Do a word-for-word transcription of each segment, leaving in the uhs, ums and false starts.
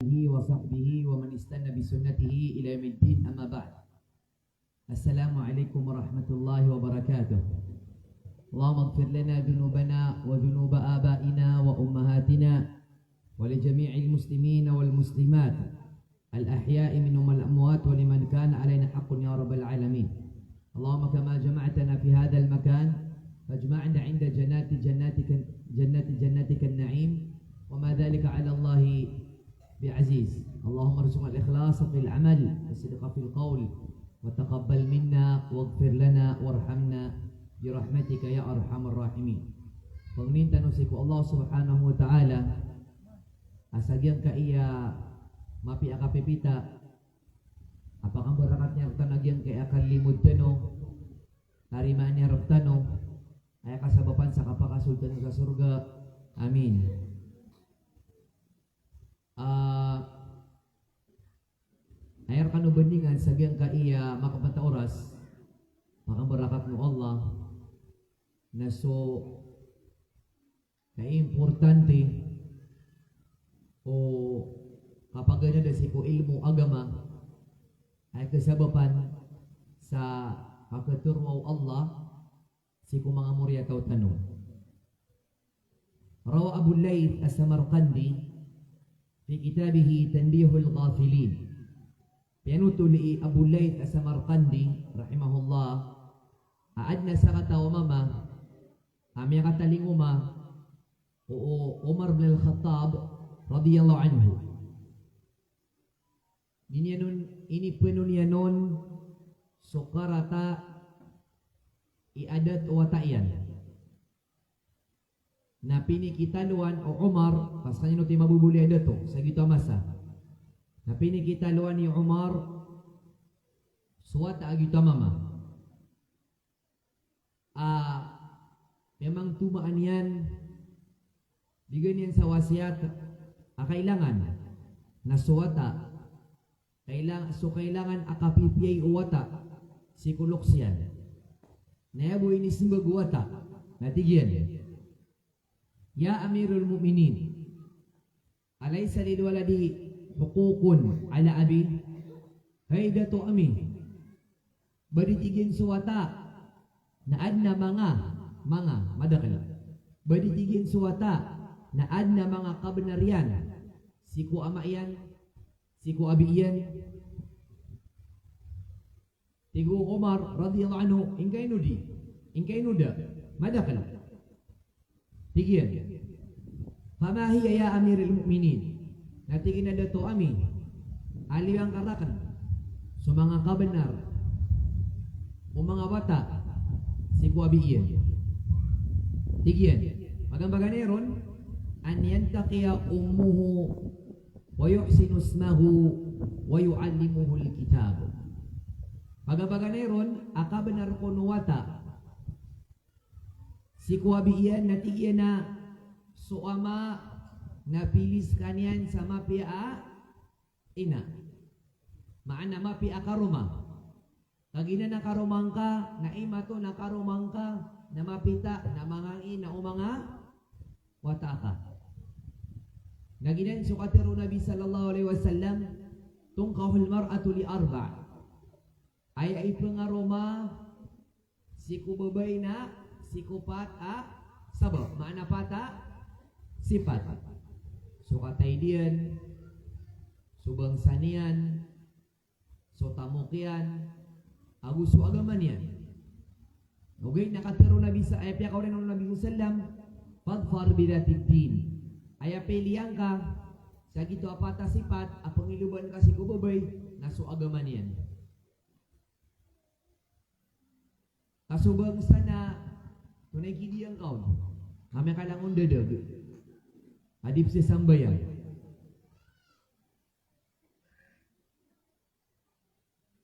آله وصحبه ومن استن بسنته إلى يوم الدين، أما بعد. السلام عليكم ورحمة الله وبركاته. اللهم اغفر لنا ذنوبنا وذنوب آبائنا وأمهاتنا ولجميع المسلمين والمسلمات الأحياء منهم والأموات ولمن كان علينا حق يا رب العالمين. اللهم كما جمعتنا في هذا المكان فاجمعنا عند جنات جناتك، جنات جناتك النعيم، وما ذلك على الله بعزيز. اللهم ارزقنا الإخلاص في العمل والصدق في القول وتقبل منا واغفر لنا وارحمنا برحمتك يا أرحم الراحمين. Pangnin tano sii ko Allah Subhanahu wa Ta'ala a sa giyangkaya mapiya a kapipita a pakambarakat niyan rktano a giyangkaya kalimod tano, tarimaan iyan rktano, aya kasabapan sa kapakasold tano sa sorga. Amin. Ah, aya rkano bandingan sa giyangkaya makapantag a oras, pakambarakat o Allah, na so kaimportante o kapaganada sii ko ilmo agama, aya kasabapan sa kakatoroa o Allah sii ko manga moriyataw tano. Rawa Abu Layth As-Samarqandi fi kitabihi Tanbihul Ghafilin. Piyanothol i Abu Layth As-Samarqandi rahimahullah a adn a sakataw a mama a miyakatalingoma o, o Umar bin Al-Khattab radiyallahu anhu. Iniyanon, inipnon iyan on so karata i adat o wata iyan. Na pinikitaloan o Umar, pasal niyan oto i maboboli a dato sa giyoto a masa. Na pinikitaloan i Umar so wata a giyoto a mama a piyamangtomaan iyan, bigan iyan sa wasiyat a kailangan na so wata, kailang-, so kailangan a kapipiyai o wata sii ko loks iyan. Na aya bo inismbag o wata na tig iyan, "Ya Amirul Mu'minin, alaysa lil waladi huququn ala abi?" Hay dato ami, ba di, tig iyan, so wata na adn a manga, manga, madakl. Ba di, tig iyan, so wata na adn a manga kabnar iyan sii ko ama iyan, sii ko abi iyan? Tig o Umar radiyallahu anhu, ingkaino di, ingkaino da, madakl. Tig iyan, "Fama hiya ya Amirul Mu'minin?" Na tig iyan a dato ami, aliyo angka rakn so manga kabnar o manga wata sii ko abi iyan. Tig iyan, paganay-paganay ron, "An yantaqiya ummuhu wa yuhsinu ismahu wa yu'allimuhu al-kitab." Paganay-paganay ron a kabnar kon o wata sii ko abi iyan, na tig iyan a so ama na pili skaniyan sa mapiya a ina. Maana mapiya a karoma. Kagiya na karoma ngka, na imanto na karoma ngka, na mapita, na manga ina o manga wata ka. Na giyanan so katharo o Nabi sallallahu alaihi wasallam, "Tunkahul mar'atu li arba'." Aya ipngaroma sii ko babay na sii ko pat a sabap, maana pat a sipat. So kataid iyan, so bangsa niyan, so tamok iyan, ago so agama niyan. Ogaid na katharo o Nabi sa, aya piyakaoriyan o Nabi sallallahu alaihi wasallam, "Fadfar bidhatid din." Aya piliya ngka sa giyoto a pat a sipat a pangiloban ka sii ko babay na so agama niyan. Ka so bangsa na tonaa i kidiyang ka on, ka miyakalangon dadag a di pzasambayang.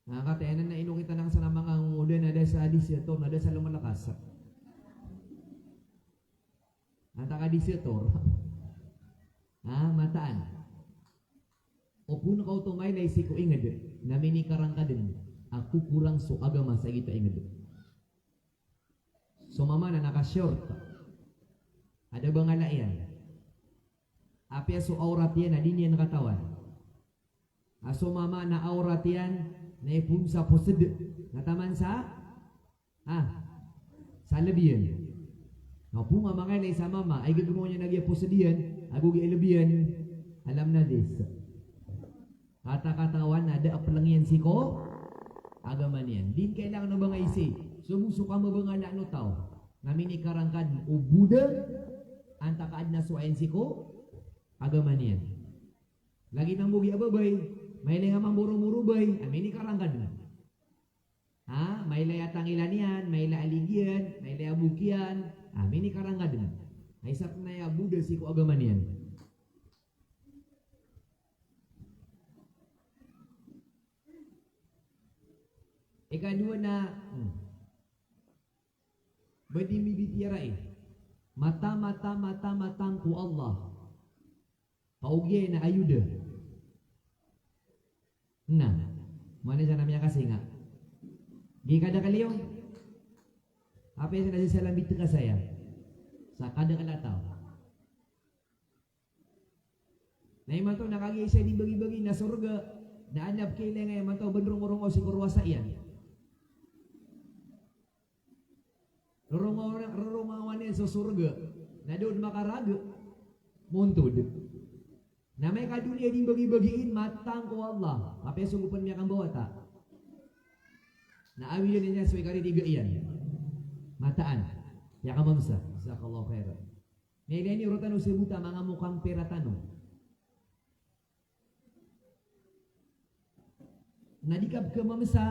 Na katayanan na ino kita na kasana manga ngoda na da sa hadis ya to, na da sa lumalakasa. Antaa ka di sii tor. Ha, mataan. O pn ka oto mailay sii ko ingd, na minikarangka dn a kokorang so agama sa giyoto a ingd. So mama na naka-short. Ada bangala iyan. Apiya so awrat iyan na di niyan katawan. A so mama na awrat iyan, na ipoon sa posed. Na taman sa, ha? Sa lebiyan. Na opama makailay sa mama, ay gagamaw niyan a giya posed iyan, ago giya lebiyan, alam na dis. Katakatawan a da a peleng iyan sii ko agama niyan. Di kailangan o ba nga isi. So, so ka mabangala o taw na minikarangkad o bo da, antaa ka aden a sowa iyan sii ko agama niyan. Lagid mambo giya babay, mailay nga mambo romorobay, a minikarangkad na. Ha, mailay a tangilan iyan, mailay a ligi iyan, mailay a bok iyan, a minikarangkad na. Ay sa penaya bo da sii ko agama niyan. Ikadowa na, hmm. Ba di mibitiyarai. Mata, mata, mata, matang ko Allah. Paogi na ayoda. Na, mani sa na miyakasinga. Di kada kaliyo. Apiya sa na si salam bit ka saya. Sa kada kalataw. Na imanto na kagiya isa di bagi-bagi na sorga, na aden a pekailangan imanto ben rongorongo sii ko rowasa iyan. Rorongo-, rorongowan iyan so sorga, na da on makaraga, montod. Na amay ka doniya di bagi-bagiin, matang ko Allah, apiya so gopen miyakambawata. Na awidan iyan so ikaririga iyan. Mataan. Iyakamamsa. Jazakallahu khairan. Na ilay niyo roo tano sa bota manga mokang pera tano. Na di ka pekemamsa,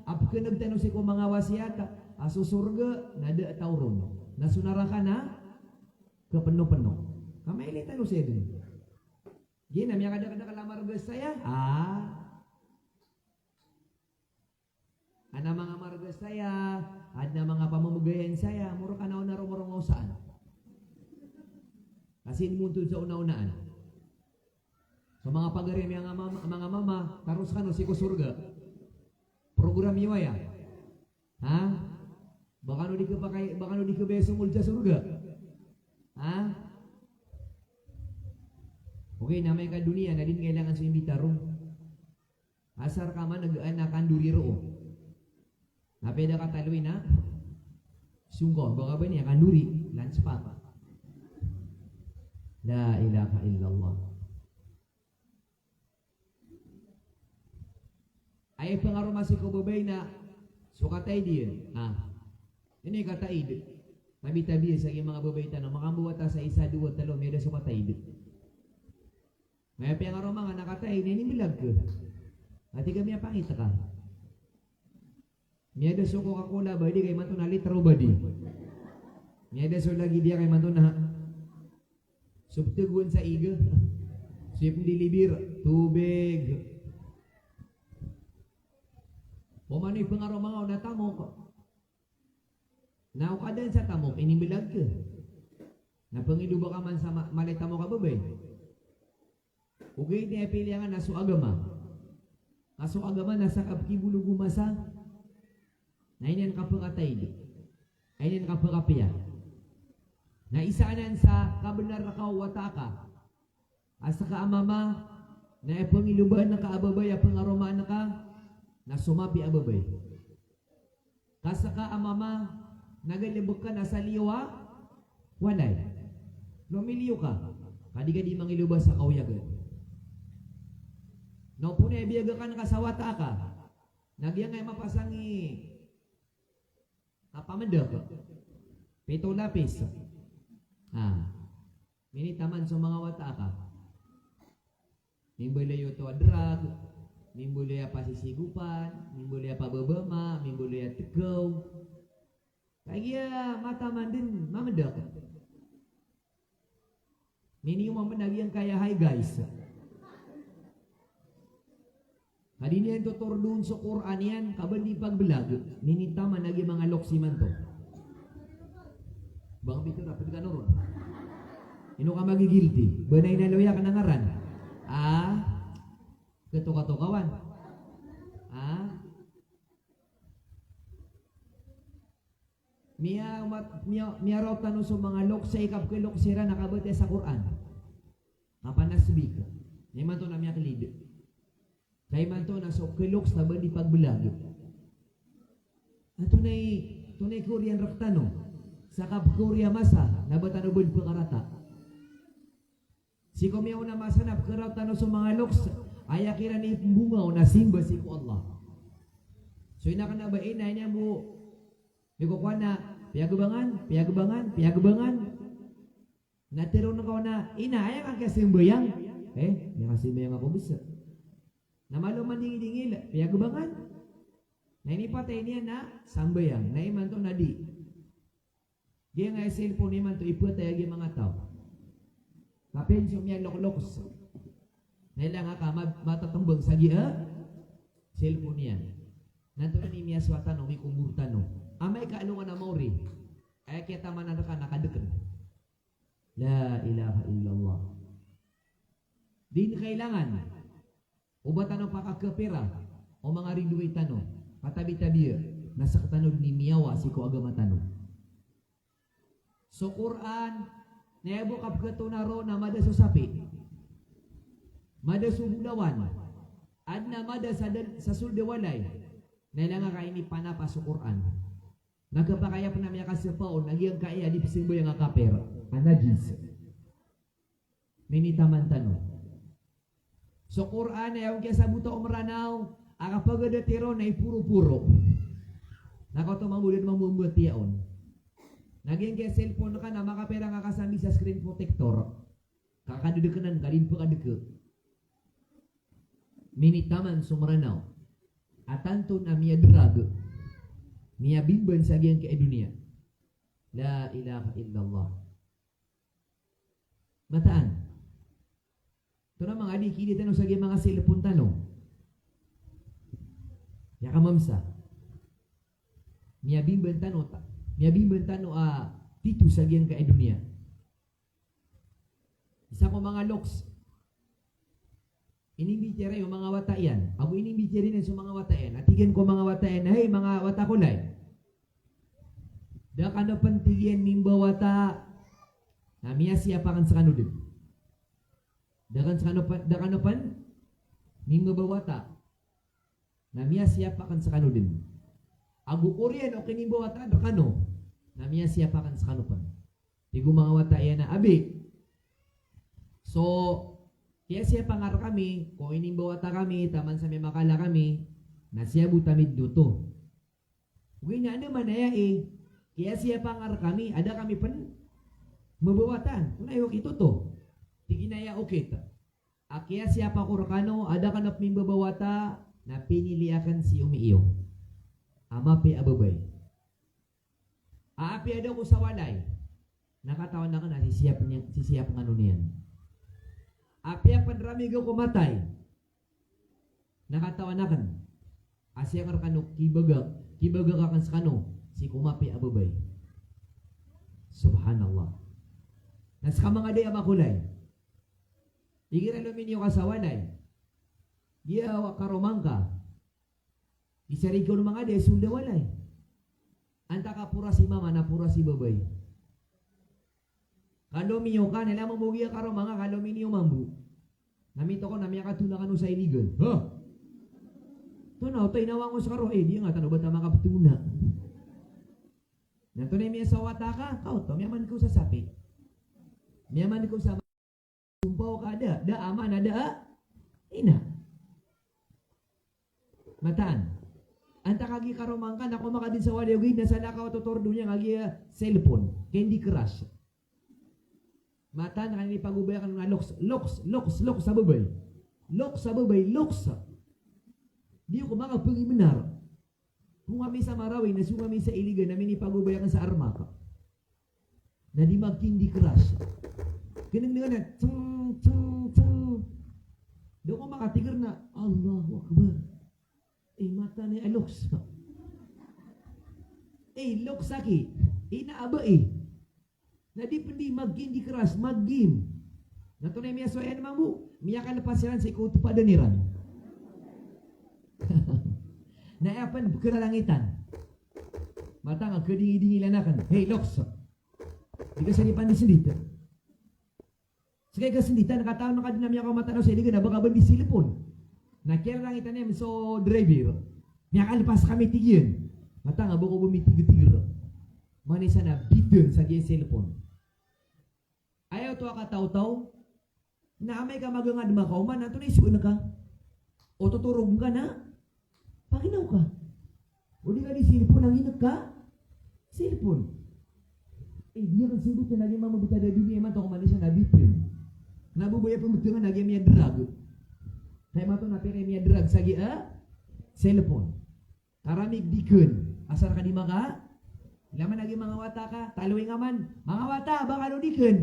a pekeneg tano sii ko manga wasiyat, a so sorga, na da a taw ron. Na so naraka na, kepeno-peno. Ka mailay tano sa den. Giya na miyakadakdakl a marga saya, ah. Aden a manga marga saya, aden a manga pamamagayan saya, moro ka na ona romorongo saan. Kasi montod sa ona-onaan. So manga pagari a manga mama, manga mama, taros kano sii ko sorga. Program iyo aya. Ha? Ba kano di kepakay, ba kano di kebaya so mold sa sorga. Ha? Okay, na amay ka doniya, na di kailangan so imbita ron. Asar ka man, agaan a kandori roo. Na pwede ka taloy na songkaw, baka ba niyan kandori, lunch pack. La ilaha illallah. Aya ipangaroma sii ko babay na so kataid iyan. Ah. Ini kataid. Tabi-tabi sa manga babay tano, makambawata sa isa, dowa, telo, miyada so kataid. Maya piyangaroma nga na kataid, inimbelag ka. Ati ka miyapangit ka. Miyada so Coca-Cola ba di, kay imanto na litro ba di. Miyada so lagid iyan, kay imanto na so ptegon sa iga. So ipndilibir, tubig. Opama na ipangaroma nga na tamok. Na o kadan sa tamok, inimbelag ka. Na pengiloba ka man sa ma-, mala i tamok a babay. Ogaid na aya piliyan ka na so agama. Ka so agama na sa kapkibolog o masa. Na aya niyan kapekataid. Aya niyan kapekapiya. Na isa anan sa kabenar ka o wata aka. A seka a mama, na aya pengiloba ka a babay a pengaromaan ka, na so mapiya a babay. Ka seka a mama, na galebek ka na sa liyo a walay. Lomiliyo ka, ka di ka di mangiloba sa kaoyagan. Na opama na aya biyagakan ka sa wata aka, na giyangkaya mapasang i kapamedek. Pito lapis. Ah. Minitaman so manga wata aka. Mimbalay oto a drug, mimbalay a pasisigopan, mimbalay a pababama, mimbalay a tegaw. Kagiya mataman den mamedek. Miniyoman a giyangkaya hay guys. Ka di niyan totordon so Qur'an iyan, ka ba di pagbelag, minitaman a giya manga loks imanto. Bang bito na ped ka noron. Ino ka magi-guilty? Ba na inaloy a ka na ngaran? Ah? Ketoka-tokawan. Ah? Miya-, mat-, miya-, miyaraot tano so manga loks a ikapkeloks iran a kabatiya sa Qur'an. Kapanasbik. Imanto na miyaklid. Ka imanto na so kaloks na ba di pagbelag. Na tonaa i, tonaa i kawriyan rektano sa kapekawri a masa na ba tano ba di pekarata. Sii ko miyaona a masa na pekarata tano so manga loks, aya kiran i pembunga o na simba sii ko Allah. So ina kena ba ina, ina bo, mikokowa na piyagebangan, piyagebangan, piyagebangan. Na teroon ka o na, ina, aya ka kiyasambayang. Eh, miyasambayang ako bes. Na malo mandingidingil, piyagebangan. Na inipatay niyan na sambayang. Na imanto na di. Giyangkai a cellphone imanto ipatay a giya manga taw. Kapen so miyalokloks. Na ilay nga ka ma-, matatembeng sa giya cellphone iyan. Na antonaa i miyasowa tano, mikombor tano. Amay ka alongan a maori. Aya kiyatamanan reka na kadeken. La ilaha illallah. Di kailangan o ba tano pakakapira o manga ridoay tano, katabitabiya na sektano den i miyawa sii ko agama tano. So Qur'an, na aya bo kapekatona ron na mada so sapi, mada so bolawan, aden a mada sa dal-, sa sold a walay, na ilay nga ka inipanapas so Qur'an. Na kapakay apen a miyakasepa on, na giyangkai a di pesambayang a kapir, a najis. Minitaman tano. So Qur'an a aya on kiyasabota o Meranaw a kapagada tiro na iporoporo. Na kaoto mambo den mambo mbatiya on. Na giyangkai a cellphone ka na makapira nga ka sambi sa screen protector. Ka kadedekenan ka di mpakadeke. Minitaman so Meranaw a tanto na miyaderag, miyabimban sa giyangkai a doniya. La ilaha illallah. Mataan. Tonaa manga di kidi tano sa giya manga cellphone tano. Aya kamamsa. Miyabimban tano ta-, miyabimban tano a tito sa giyangkai a doniya. Isa ko manga loks. Inimbitiyarai o manga wata iyan. Ago inimbitiyarai niyan so manga wata iyan. A tig iyan ko manga wata iyan, "Hay, manga wata ko lay. Da kano pen," tig iyan, "mimbawata na miyasiyap aken sekano den. Da ken sekano pen, da kano pen mimbawata na miyasiyap aken sekano den. Ago oriyan o kinimbawataan rekano na miyasiyap aken sekano pen." Tig o manga wata iyan a, "Abi, so kiyasiyapa nga rekami ko inimbawata kami taman sa miyamakala kami, na siyabota mi den oto." Ogaid na anda man aya i, "Kiyasiyapa nga rekami, a da kami pen mabawata." Tonaa i okit oto? Tig iyan a aya okit a kiyasiyapa ko rekano a da kano pen mimbabawata na pinili aken si omi iyo a mapiya a babay. A apiya da ako sa walay na katawan aken a sisiyap niyan, sisiyap ngano niyan. Apiya pen ramig ako matay na katawan aken a siyang rekano kibagak, kibagak aken sekano sii ko mapiya a babay. Subhanallah. Na seka manga daya makolay. Igira lominiyo ka sa walay, giya karoma ngka. Di sariga o manga daya sold a walay. Antaa ka pora si mama na pora si babay. Ka lomiyo ka, na ilay mambo giya karoma ngka, ka lominiyo mambo. Na mitoko na miyakatona kano sa iligan. Ha? Tona, oto inawa ngo sekaro, eh, di nga tano ba ta makapetona. Na tona i miyasowa ta ka, ka oto, miyaman ko sa sapi. Miyaman ko sa Sumpaw ka da, da ama na da ina. Mataan. Antaa ka giya karoma ngka na ko makaden sa walay ogaid na salakaw a totordo niyan ka giya cellphone, Candy Crush. Mataan ka inipagobay aken a loks, loks, loks, loks a babay. Loks a babay, loks. Di ko makapengimenar. Ko ngami sa Marawi na so ngami sa Iligan na minipagobay aken sa armak na di mag-Candy Crush. Kenengnengan a, tseng, tseng, tseng. Da ko makatiger na, Allahu Akbar. Eh, mataan a loks. Eh, loks aki. Ina a bai. Na di pen di mag-Candy Crush, mag-game. Na tona i miyasowa iyan mambo, miyakalepas iran sii ko otopadan iran. Na aya pen keralangitan. Mataan a kedingidingilan aken. Hey, loks. Di ka sa di pandisendit. Sekay ka sendit a, na katawan ka den a miyakaoma tano sa Iligan a ba ka ba di cellphone. Na kiyarangitan iyan so driver. Miyakalpas kami, tig iyan. Matangka bo ko bo mitiger-tiger. Manisa na biten sa giya cellphone. Aya oto a kataw-taw, na amay ka magangad makaoma, na antonaa i soon ka? O totorog ka na paginaw ka. O di ka di cellphone, ang inek ka cellphone. Eh, di akn sabot na lagid mambo btad a doniya imanto ko manisa na biten. Na bo baya pmbtngan lagid miyadrag. Kay imanto na pira i miyadrag sa giya, eh, cellphone. Karamig di kn. Asar ka di maka, laman lagid manga wata ka, taloy nga man. Manga wata, ba kano di kn?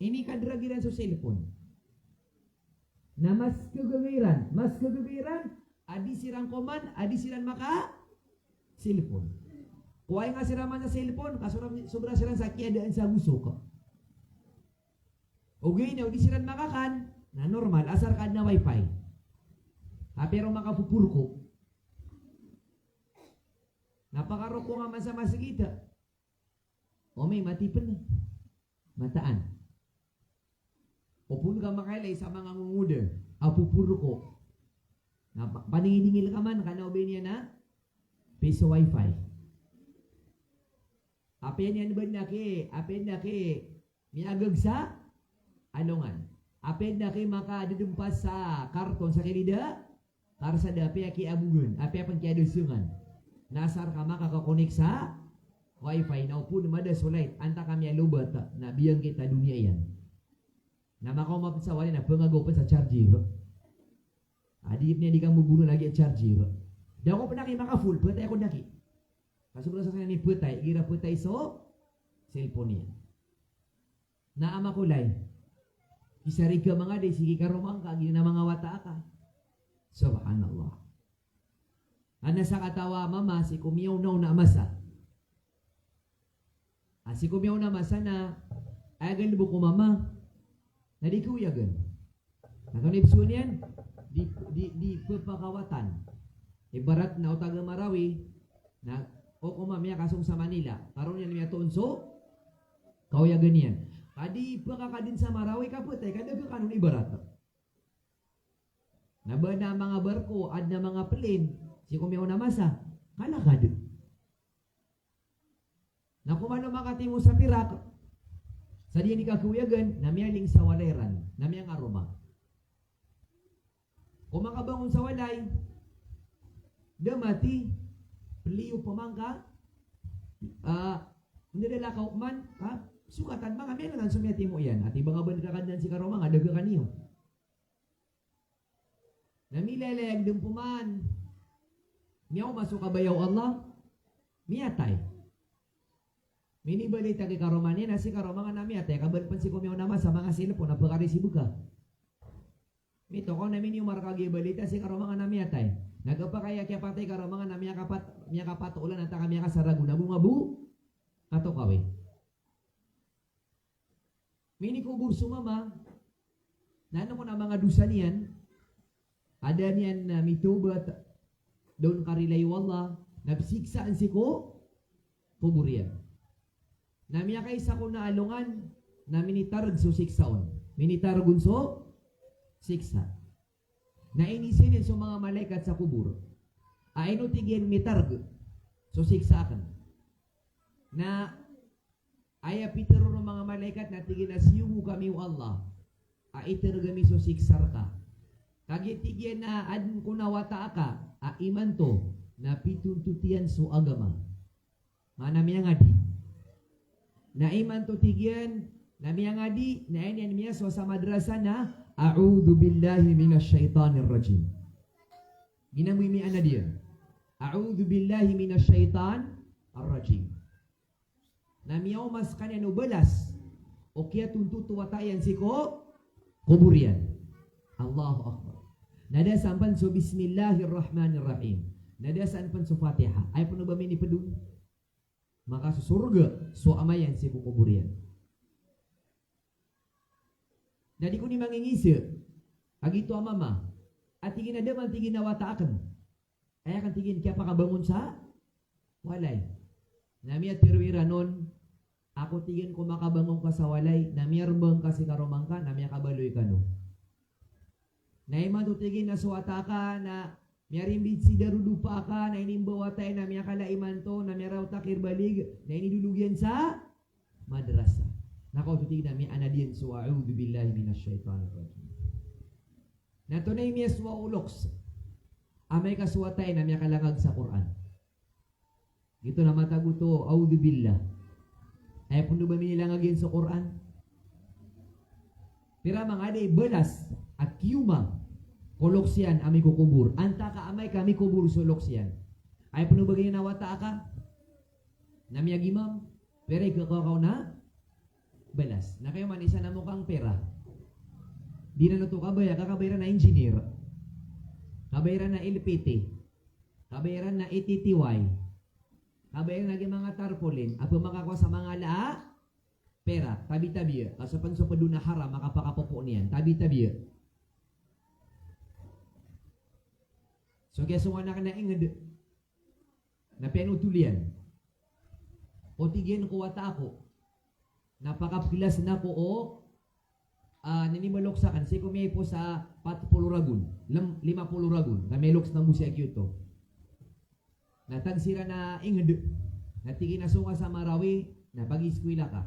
Ini kadrag iran so cellphone. Na mas kagaga iran, mas kagaga iran, a di siran koman, a di siran maka-cellphone. Kowai nga siran man sa cellphone, ka sobra, sobra siran sa kiyadaan sa gosok. Ogaid na o di siran makakan, na normal, asar ka adn a wifi. Apiya ron makapupurko. Na pakaroko nga man sa masgit. O miyatipn na. Mataan. O pn ka makailay sa manga ngongoda a pupurko. Na pa-, paningil-ingil ka man, kna o ba niyan a piso wifi. Apiya niyan ba na ki, apiya na ki, miyagag sa alongan. Apiya na ki makadedempas sa karton sa kilid a karsada, apiya kiyabogan, apiya pn kiyadosengan. Na asar ka makakakonek sa wifi, na o pn mada so light, antaa ka miyalobat, na biyangkit a doniya iyan. Na makaoma pn sa walay na pngagaw pn sa charger. A di pn iyan di kamobono lagid a charger. Da ako pn aki maka-full, phatay ako daki. Kaso pn sa sakn iyan i phatay, igira phatay so cellphone iyan. Na ama ko lay. Kisariga manga di, sigi karoma ngka, giya na manga wata ka. Subhanallah. Adn a sakataw a mama, sii ko miyaona-ona a masa. A sii ko miyaona a masa na, aya galbk o mama na di kaoyagan. Na kano i bsoon iyan, di, di, di pphakawatan. Ibarat na o taga Marawi, na o koma miyakasong sa Manila, karon iyan miyatoon so kaoyagan iyan. Ka di pkhakadn sa Marawi ka phatay, ka da khakan on ibarat. Na ba adn a manga barko, adn a manga plane, sii ko miyaona a masa, kalakad. Na komano makatimo sa pirak, sa di iyan di kakaoyagan, na miyaling sa walay iran, na miyangaroma. Ko makabangon sa walay, da mati, pliyo pman ka, ah, ndadalakaw man, ha? Sokatan manga miyalangan so miyatimo iyan. Ati ba nga ba di kakadnan si karoma nga, da khakan iyo. Na milalayag dn pman. Miyaoma so kabaya o Allah, miyatay. Minibalita ki karoma niyan a si karoma nga na miyatay, ka ba pn sii ko miyaona a masa, manga cellphone a pkharisib ka. Mitoko na minioma rka giya balita, si karoma nga na miyatay. Na gpakay a kiyapatay i karoma nga na miyakapat-, miyakapatoolan antaa ka miyakasaragon, ago nga bo katokawi. Minikobor so mama, na ino kon a manga dosa niyan, a da niyan, ah, mitawbat, da on karilai o Allah, na psiksaan sii ko kobor iyan. Na miyakaisa kon a alongan, na minitarg so siksa on. Minitarg on so siksa. Na inizaan iyan so manga malaikat sa kobor a ino, tig iyan, mitarg so siksa akn. Na aya pitharo ron o manga malaikat na tig iyan a siyogo kami o Allah a iterg ami so siksa rka. Kagiya tig iyan a adn kon a wata aka a imanto na pitontot iyan so agama. Maana miyangadi. Na imanto tig iyan na miyangadi, na aya niyan miyasowa sa madrasa na, "A'udhu billahi minash shaitanir rajim." Giyanan bo i miyanadi iyan. "A'udhu billahi minash shaitanir rajim." Na miyaoma skaniyan o balas o kiyatontot o wata iyan sii ko kobor iyan. Allahu Akbar. Na da san pn so Bismillahir Rahmanir Rahim. Na da san pn so Fatiha. Aya pn o ba minipd on, makasosorga so ama iyan sii ko kobor iyan. Na di ko ni mangingisa a giyoto a mama a tig iyan a da man, tig iyan, a wata akn. Aya akn, tig iyan, kiyapakabangon sa walay. Na miyatharo iran on, ako, tig iyan, ko makabangon ka sa walay, na miyarmbang ka si karoma ngka, na miyakabaloy kano. Na imanto tig iyan na so wata ka na miyarimbit si darodopa ka, na inimbaw wata iyan na miyakala imanto, na miyaraot a kirbalig, na inidolog iyan sa madrasa. Na kaoto tig iyan na miyaanad iyan so a'udhu billahi minash shaitanir rajim. Na tonaa i miyasowa o loks? Amay ka so wata iyan na miyakalangag sa Qur'an. Giyoto na matag oto, a'udhu billah. Aya pn o ba minilangag iyan so Qur'an. Pira manga di balas a kiyoma ko loks iyan a mikokobor. Antaa ka amay ka mikobor so loks iyan, aya pn o ba giyanan a wata aka na miyagimam, pira i kakawa ka on a balas. Na kagiya man isa na mokang pira. Di ran oto kabaya, ka kabaya iran na engineer. Kabaya iran na L P T. Kabaya iran na E T T Y. Kabaya iran na giya manga tarpaulin. A pmakakowa sa manga ala a pira. Tabi-tabi. Ka so pn so pd on a haram a kapakapopo niyan. Tabi-tabi. So giya so anak na ingd na piyanotol iyan. O tig iyan ko wata ako na pakapklas na ko o, ah, nini maloks akn, sii ko miyaipos a pat polo ragon, lem-, lima polo ragon, ka miloks na bo sii a giyoto. Na tag siran a ingd, na tig iyan a so nga sa Marawi, na pagiskwila ka.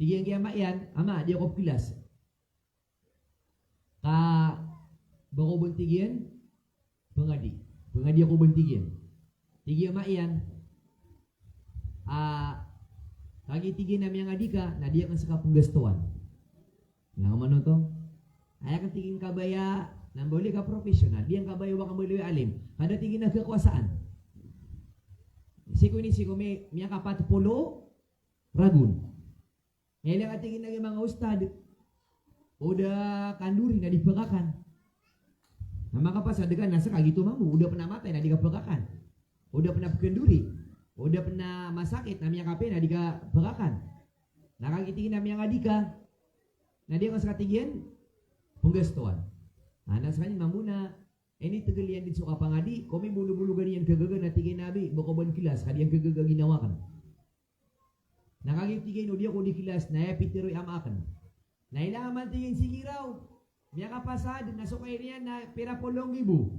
Tig iyan ki ama iyan, ama, di ako pklas. Ka ba ko bn tig iyan pangadi. Pangadi ako bn tig iyan. Tig iyan ama iyan, ah, kagiya tig iyan a miyangadi ka, na di akn ska pnggastowan. Na mano oto? Aya akn tig iyan kabaya, na mbaloy ka professional. Di akn kabaya o ba akn mbaloy a alim. Ka da tig iyan a khakowa san. Sii ko ini, sii ko mi-, miyakapat polo ragon. Ilay ka tig iyan a giya manga ustad. O da kandori na di pkakan. Na makapasad ka na ska giyoto mambo. O da pn a matay na di ka pkakan. O da pn a pkandori. O da pn a masakit na miyakapiya na di ka pkakan. Na kagiya tig iyan a miyangadi ka, na di akn ska tig iyan pnggastowan. Na, na skaniyan mambo na initgl iyan dn so kapangadi, ko mibolobologan iyan khagaga na tig iyan a abi, ba ko ba klas, ka di akn khagaga ginawa akn. Na kagiya tig iyan o di ako di klas, na aya pitharo i ama akn. Na ilay ka man tig iyan, sii raw. Miyakapasad, na so kain iyan na pira polo nggibo.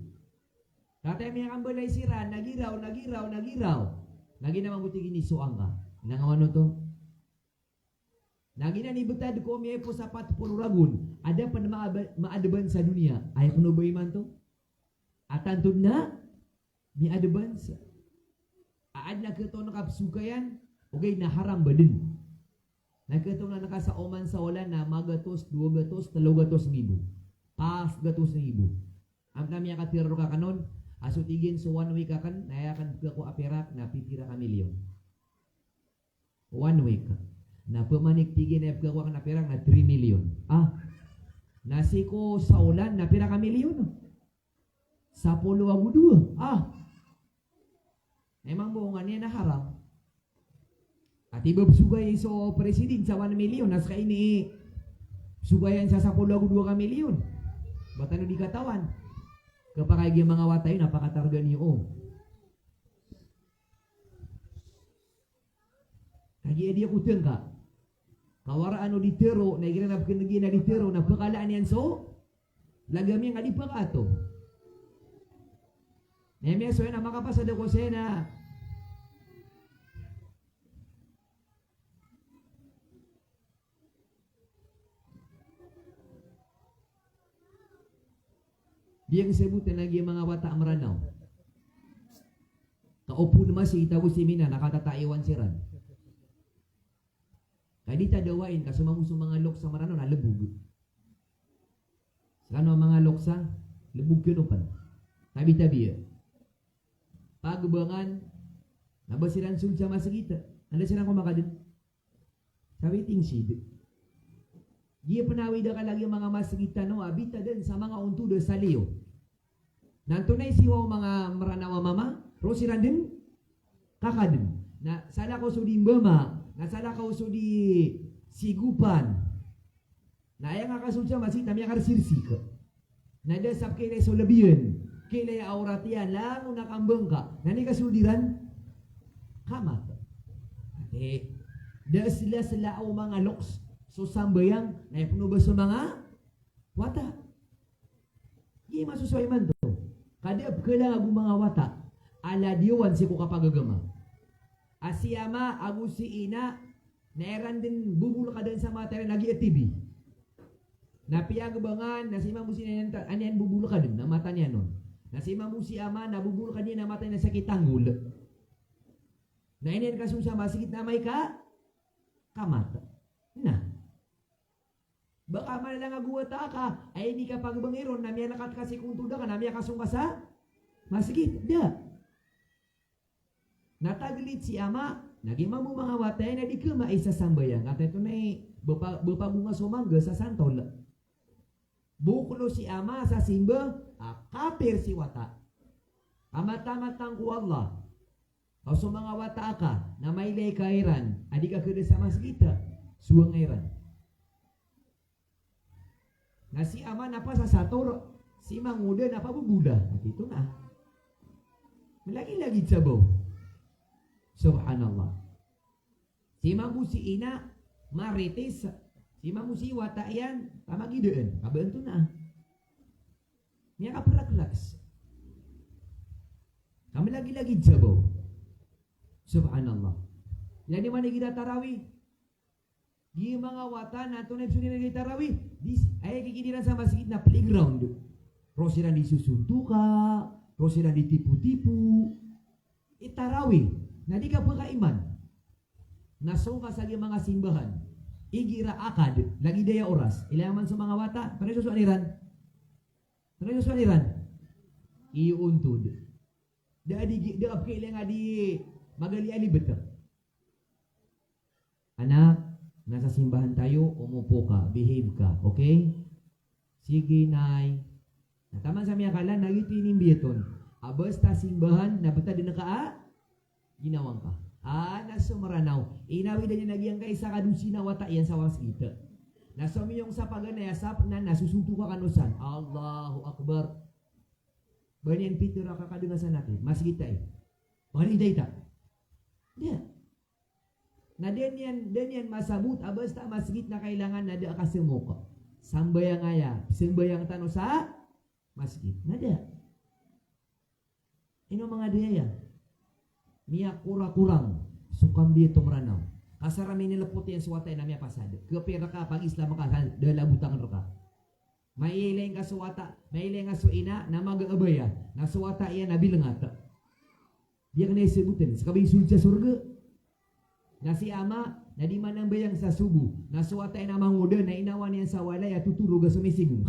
Kataya miyakambalay siran, na giraw, na giraw, na giraw. Na giyanan mambo tig iyan i soang ka. Na nga mano oto? Na giyanan i btad ko miyaipos a pat polo ragon, a da pn maab-, maadban sa doniya. Aya pn o ba imanto a tanto dn a miyaadban sa. A adn a khatoon ka pzokayan, ogaid na haram ba dn. Na khatoon ka sa oman sa olan na magatos, dowa gatos, tlo gatos nggibo. Pat gatos nggibo. Amay ka miyakatharo rka kn on, a so tig iyan so one week akn, na aya akn pkhakowa a pirak na pipira ka milyon. One week. Na pmanik tig iyan a aya pkhakowa akn a pirak na three million. Ah. Na sii ko sa olan na pira ka milyon? Sapolo ago dowa. Ah. Aya mambo nganin na haram. Ati ba pzogay so president sa one million, na ska ini pzogayan sa sapolo ago dowa ka milyon. Ba tano di katawan? Khapakay giya manga wata iyan a pakatarga niyo. Kagiya di ako tngka. Kawaraan o di tharo, na igira na pkhan'g iyan a di tharo, na pkalaan iyan so lagam iyan ka di pkaato. Na miyasowa iyan a makapasad ako saya na Di akn sabota lagid a manga wata a Mranaw. Ka opama na masi i tago si Mina na katataiwan siran. Ka di ta dawain ka so mambo so manga loks a Mranaw na lbog. Skano a manga loks a lbog kiyanopan. Tabi-tabi. Pagbangan na ba siran sold sa masgit. Anda siran ko makadn? Sa waiting shed. Giya pn a awid a kalagi a manga masgit tano a bita dn sa manga ontod a saliyo. Na antonaa i siyowa o manga Mranaw a mama, roo siran dn kakadn. Na salakaw so di Mbama, na salakaw so di Sigopan. Na aya nga kasold sa masgit na miyakarsirsi ka. Na da sa pkailay so lbi iyan, kailay a awrat iyan, langon a kambang ka, na aya kasold iran, kamat. Ati, da sla-sla o manga loks so sambayang, na aya pn o ba so manga wata. Giya i masosowa imanto. Ka da a pkhalang ago manga wata a ladiyawan sii ko kapagagama. A si ama ago si ina na iran dn bobolkadan sa mata iran a giya TV. Na piyagbangan, na si ama bo si ina, aniyan bobolkadan a mata niyan on. Na si ama bo si ama na bobolkadan iyan a mata niyan sa kitanggol. Na iniyan ka so sa masgit na amay ka kamat. Na ba ka malalang ago wata ka, ay ini ka pagbangi ron, na miyalakat ka sii ko ontod ka, na miyakasong ka sa masgit. Da. Na taglid si ama, na giya mambo manga wata iyan na di khamaa i sasambayang. Katii oto na i, bapa, bapa bonga so mangga sa santol. Boklo si ama sa simba, a kapir si wata. Ka matamat tangko Allah. Ka so manga wata aka, na mailay ka iran a di ka khada sa masgit, sowang iran. Na si ama na pasasator, si mangoda na pabobola. Na tito na. Malagilagid sa baw. Subhanallah. Si ama bo si ina, maritis. Si ama bo si wata iyan, pamagidaan. Kabaan to na. Miyakapraklaks. Ka malagilagid sa baw. Subhanallah. Ilay niyo man igira tarawih. Di manga wata na tonaa i psonira igira tarawih. Di, aya kikidiran sa masgit na playground. Roo siran di sosuntoka, roo siran di tipotipo. I tarawih. Na di ka pkhaiman. Na song ka sa giya manga simbahan. Igira akad. Lagid aya oras. Ilay man so manga wata. Tonaa i sosowa iran? Tonaa i sosowa iran? Iyo ontod. Da a di, da a pkhailay nga di magali a libet. Anak, nasa simbahan tayo, umupo ka, behave ka, okay? Sige, Nay. Na taman sa miyakala, na giyoto i inimbiya ton. A basta simbahan, na btad dn ka a ginawa ngka. A, na so Mranaw. Inawidan iyan a giyangkai sa kadosi na wata iyan sa masgit. Na somiyong sa paganay a sap na, na sosuntoka kano san. Allahu Akbar. Ba niyan pitharo a kakadnga sa naki, masgit ta i. Pangni ta ita. Di. Na da niyan, da niyan masabot a basta masgit na kailangan na da a kasemok. Sambayang aya, sambayang tano sa masgit. Na da. Ino manga da aya. Miyakorakorang so kambiya to Mranaw. Kasar a minilpot iyan so wata iyan a miyapasad. Kapir ka, pag-Islam ka, da a labotang rka. Mailay ngka so wata, mailay ngka so ina, na maga a baya, na so wata iyan na bilangat. Di akn aya sabotn, ska ba isold sa sorga. Na si ama, na di manambayang sa sobo, na so wata iyan na mangoda, na inawa niyan sa walay a totorog a somising.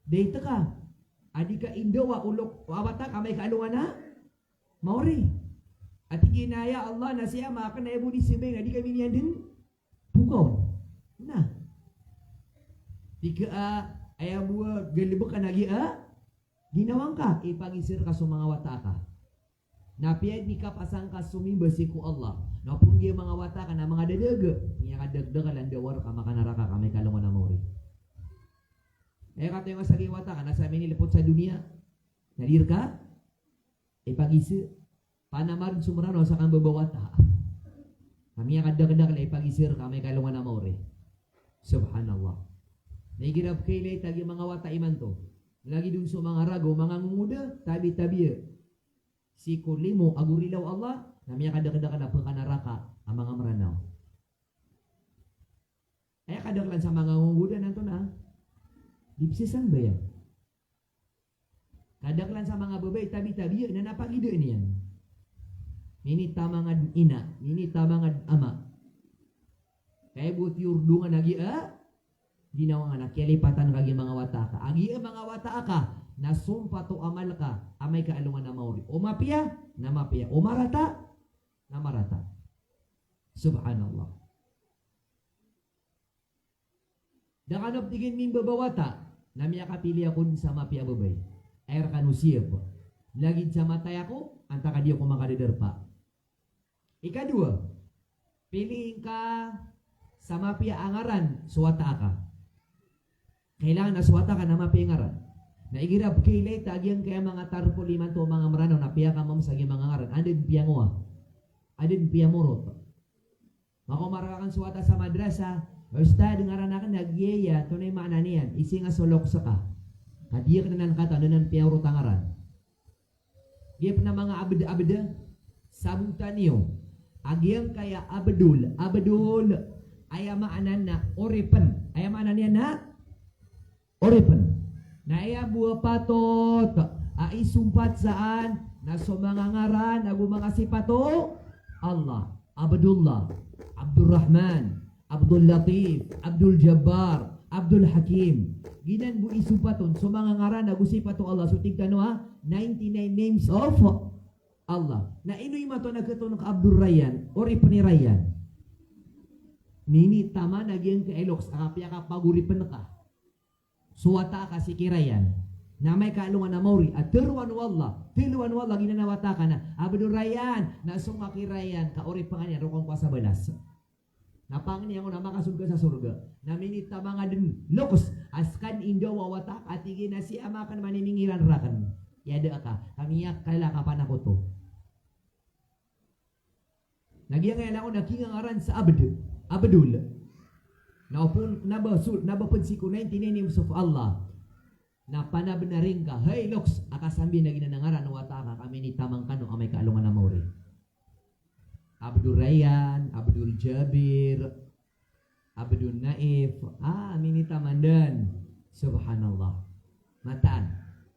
Da i teka, a di ka indawa o lok, o wata ka amay ka alongan a maori. A tig iyan a ya Allah, na si ama akn na aya bo di sambayang, na di kami niyan dn pokaw. Na. Tig ka a, aya bo a galbk a na giya a ginawa ngka, ipagiza rka so manga wata aka. Na apiya di kapasang ka somimba sii ko Allah, na opama giya manga wata aka na manga dadaga, miyakadakdakl a ndawar ka makanaraka ka amay ka alongan a maori. Aya katayo nga sa giya wata aka na sa minilpot sa doniya, na di rka ipagiza. Panamarin so Mranaw sa kambabawata. Ka miyakadakdakl a ipagiza rka amay ka alongan a maori. Subhanallah. Na igira pkhailay ta giya manga wata imanto. Lagid on so manga raga o manga ngongoda, tabi-tabiya sii ko limo ago rilaw o Allah, na miyakadakdakl a pkanaraka a manga Mranaw. Aya kadaklan sa manga ngongoda na antonaa? Di pzasambayang. Kadaklan sa manga babay, tabi-tabiya na napagidaan iyan. Minitamangan ina, minitamangan ama. Kaya bo tiyordongan a giya, ginawa ngka na kiyalipatan ka giya manga wata aka. A giya manga wata aka, na sompat o amal ka, amay ka alongan a maori. O mapiya, na mapiya. O marata, na marata. Subhanallah. Da kano ptigin mimbabawata, na miyakapili ako dn sa mapiya a babay. Aya rkano siyap. Lagid sa matay ako, antaa ka di ako makadadarpa. Ikadowa, piliin ka sa mapiya a ngaran so wata aka. Kailangan a so wata aka na mapiya i ngaran. Na igira pkhailay ta a giyangkaya manga tarpol imanto o manga Mranaw na piyakamamsa a giya manga ngaran. Anda dn piyangowa? Anda dn piyamorot? Makomar ka kn so wata sa madrasa, Ustad, ngaran aken a Giya, antonaa i maana niyan? Ising a so loks ka. Ka di aken anan katawan, anan piyaorot a ngaran. Giya pen a manga abd-abd, sabotan iyo. A giyangkaya Abdul, Abdul, aya maana niyan na oripen. Aya maana niyan na oripen. Na aya bo a patot a isompat san na so manga ngaran ago manga sipat o Allah. Abdullah, Abdurrahman, Abdul Latif, Abdul Jabbar, Abdul Hakim. Giyanan bo isompat on so manga ngaran ago sipat o Allah. So tig tano a ninety-nine names of Allah. Na ino imanto na keton ka Abdul Rayyan, oripen i Rayyan? Minitaman a giyangkai loks a kapiyakapagoripen ka so wata ka sii ki Rayyan. Na amay ka alongan a maori a teroan o Allah, teroan o Allah giyanan a wata ka na Abdul Rayyan, na so nga ki Rayyan ka oripen ka niyan rokon ko a sabalas. Na pangni angkoto na makasold ka sa sorga. Na minitaman a den loks a seka den indaw a wata ka, tig iyan a si ama aken man i mingiran raken. Iyada ka, ka miyakala ka panakoto. Na giyangkaya langon a kingangaran sa Abd, Abdul. Na opama na ba sul, na ba pen sii ko ninety-nine names of Allah. Na panabenar ingka, hay loks, a kasambi na giyanan a ngaran o wata ka, ka minitaman kano amay ka alongan a maori. Abdul Rayyan, Abdul Jabir, Abdul Naif, a minitaman den. Subhanallah. Mataan.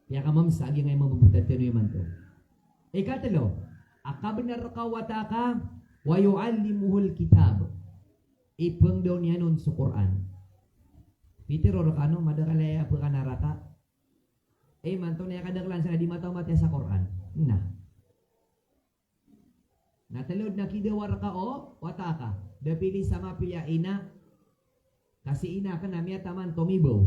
Piyakamamsa a giyangkai mabebetad tano imanto. Ikatelo, a kabenar reka o wata ka, wa yu'allimuhul kitab. Ipengdaw niyan on so Qur'an. Pitero rekano, madakel a aya pekanaraka. Imanto na aya kadakelan sa na di mataw matiya sa Qur'an. Na. Na telo den a kidawa reka o wata ka. Da pili sa mapiya a ina, ka si ina aken na miyataman tomibaw.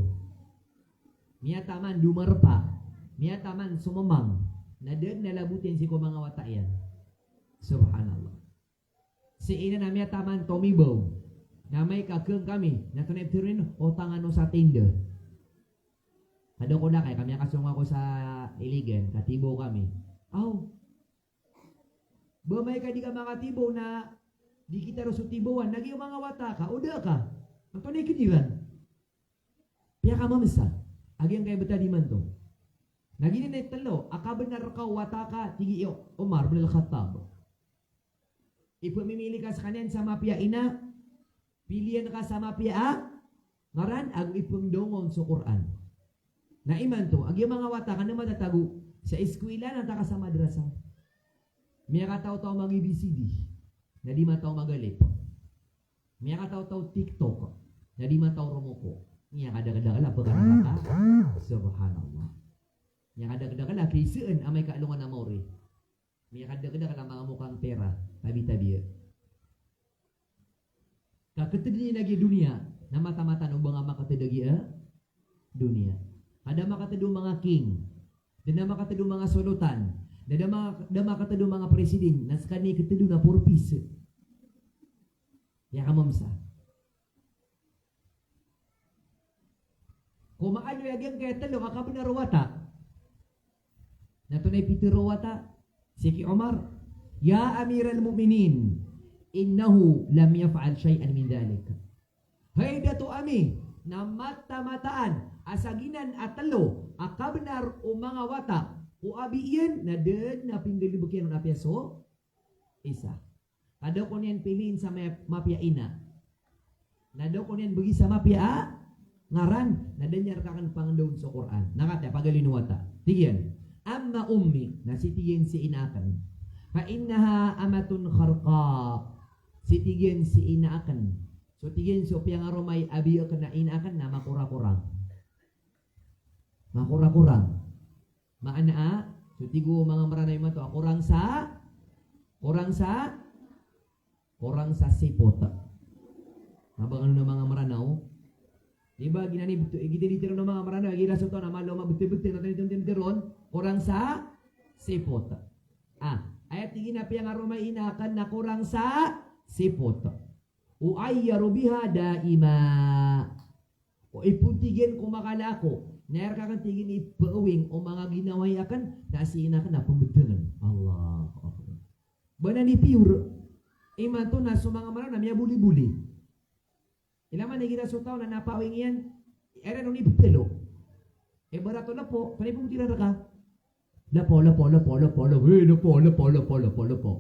Miyataman domarpa. Miyataman somemang. Na da den a laboten sii ko manga wata iyan. Subhanallah. Si ina na miyataman tomibaw. Na amay ka keng kami, na antonaa i petero iyan, o tangan o sa tinda. Kada ko lakay, ka miyakasong ako sa Iligan, katibaw kami. Aw. Ba amay ka di ka makatibaw na di kita ro so tibawan, na giya manga wata ka, o da ka. Antonaa i kediran? Piyakamamsa a giyangkai betad imanto. Na giyanan i telo a kabenar reka o wata ka, tig i Umar bin Al-Khattab. Ipemimili ka sekaniyan sa mapiya a ina, pilian ka sa mapiya a ngaran, ago ipengdaw ngka on so Qur'an. Na imanto, a giya manga wata ka na matatago sa eskwela na antaa ka sa madrasa. Miyakataw-taw mag-A B C D, na di mataw mag-alif. Miyakataw-taw TikTok, na di mataw romoko. Miyakadakedakel a pekanaraka. Subhanallah. Miyakadakedakel a kiisaan amay ka alongan a maori. Miyakadakedakel a manga mokang pera, tabi-tabi. Ka keted iyan a giya doniya, na mata-mata o ba nga makated a giya doniya. Ka da makated o manga king, da na makated o manga solotan, da, da ma-, da makated o manga president, na sekaniyan i keted on na porpis. Piyakamamsa. Ko maaloy a giyangkai telo a kabenar o wata. Na antonaa i pitero o wata sii ki Umar, "Ya Amiral Mu'minin, innahu lam yaf'al shay'an min dhalik." Hay dato ami, na mata-mataan a sa giyanan a telo a kabenar o manga wata ko abi iyan, na da den a pinggalebek iyan on apiya so isa. Ka da ko niyan piliin sa maya-, mapiya a ina. Na da ko niyan begi sa mapiya a ngaran. Na da niyan reka aken pangendawn so Qur'an. Na katii, pagaloyn o wata. Tig iyan, "Amma ummi," na sii tig iyan si ina aken. "Fa innaha amatun kharqa." Sii tig iyan si ina aken. So tig iyan so piyangaroma i abi aken a ina aken na makorakorang. Makorakorang. Maana a, so tig o manga Meranaw imanto a korang sa, korang sa, korang sa sipot. Na ba kano na manga Meranaw? Di ba giyanan i beto-, giyanan i tero o manga Meranaw, giya so taw na malo mabetebete, na tani tani tero on, korang sa sipot. A, aya tig iyan a piyangaroma i ina aken na korang sa sipot. U'ayyaru biha daima. O ipoon tig iyan ko makala ako, na aya reka aken tig iyan ipeewing o manga ginawai aken, na si ina aken na pembedengen. Allahu Akbar. Ba nan i pure. Imanto na so manga Meranaw na miyaboliboli. Ilay man igira so taw na napaawing iyan, aya ron i btelo. Ibarat o lepo, panipogotiran rka. Lepo, lepo, lepo, lepo, lepo, eh, lepo, lepo, lepo, lepo, lepo.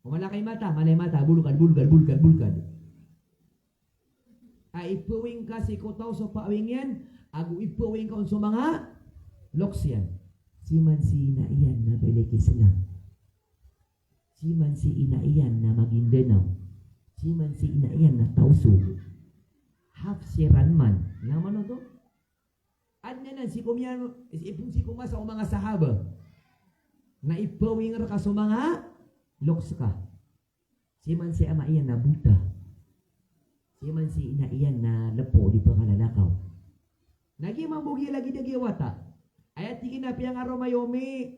O mala ka i mata, mala i mata, bulkad, bulkad, bulkad, bulkad. A ipaawing ka sii ko taw so paawing iyan, ago ipaawing ka on so manga loks iyan. Siman si ina iyan na balik Islam. Siman si ina iyan na Maguindanao. Siman si ina iyan na Tausug. Hafsiran man. Ino man oto? Adn anan sii ko miya, sii ko masa o manga sahaba. Na ipaawing rka so manga loks ka. Siman si ama iyan na bota. Siman si ina iyan na lepo di pkalalakaw. Na giya mambo giya lagid a giya wata. Aya tig iyan a piyangaroma iyo mi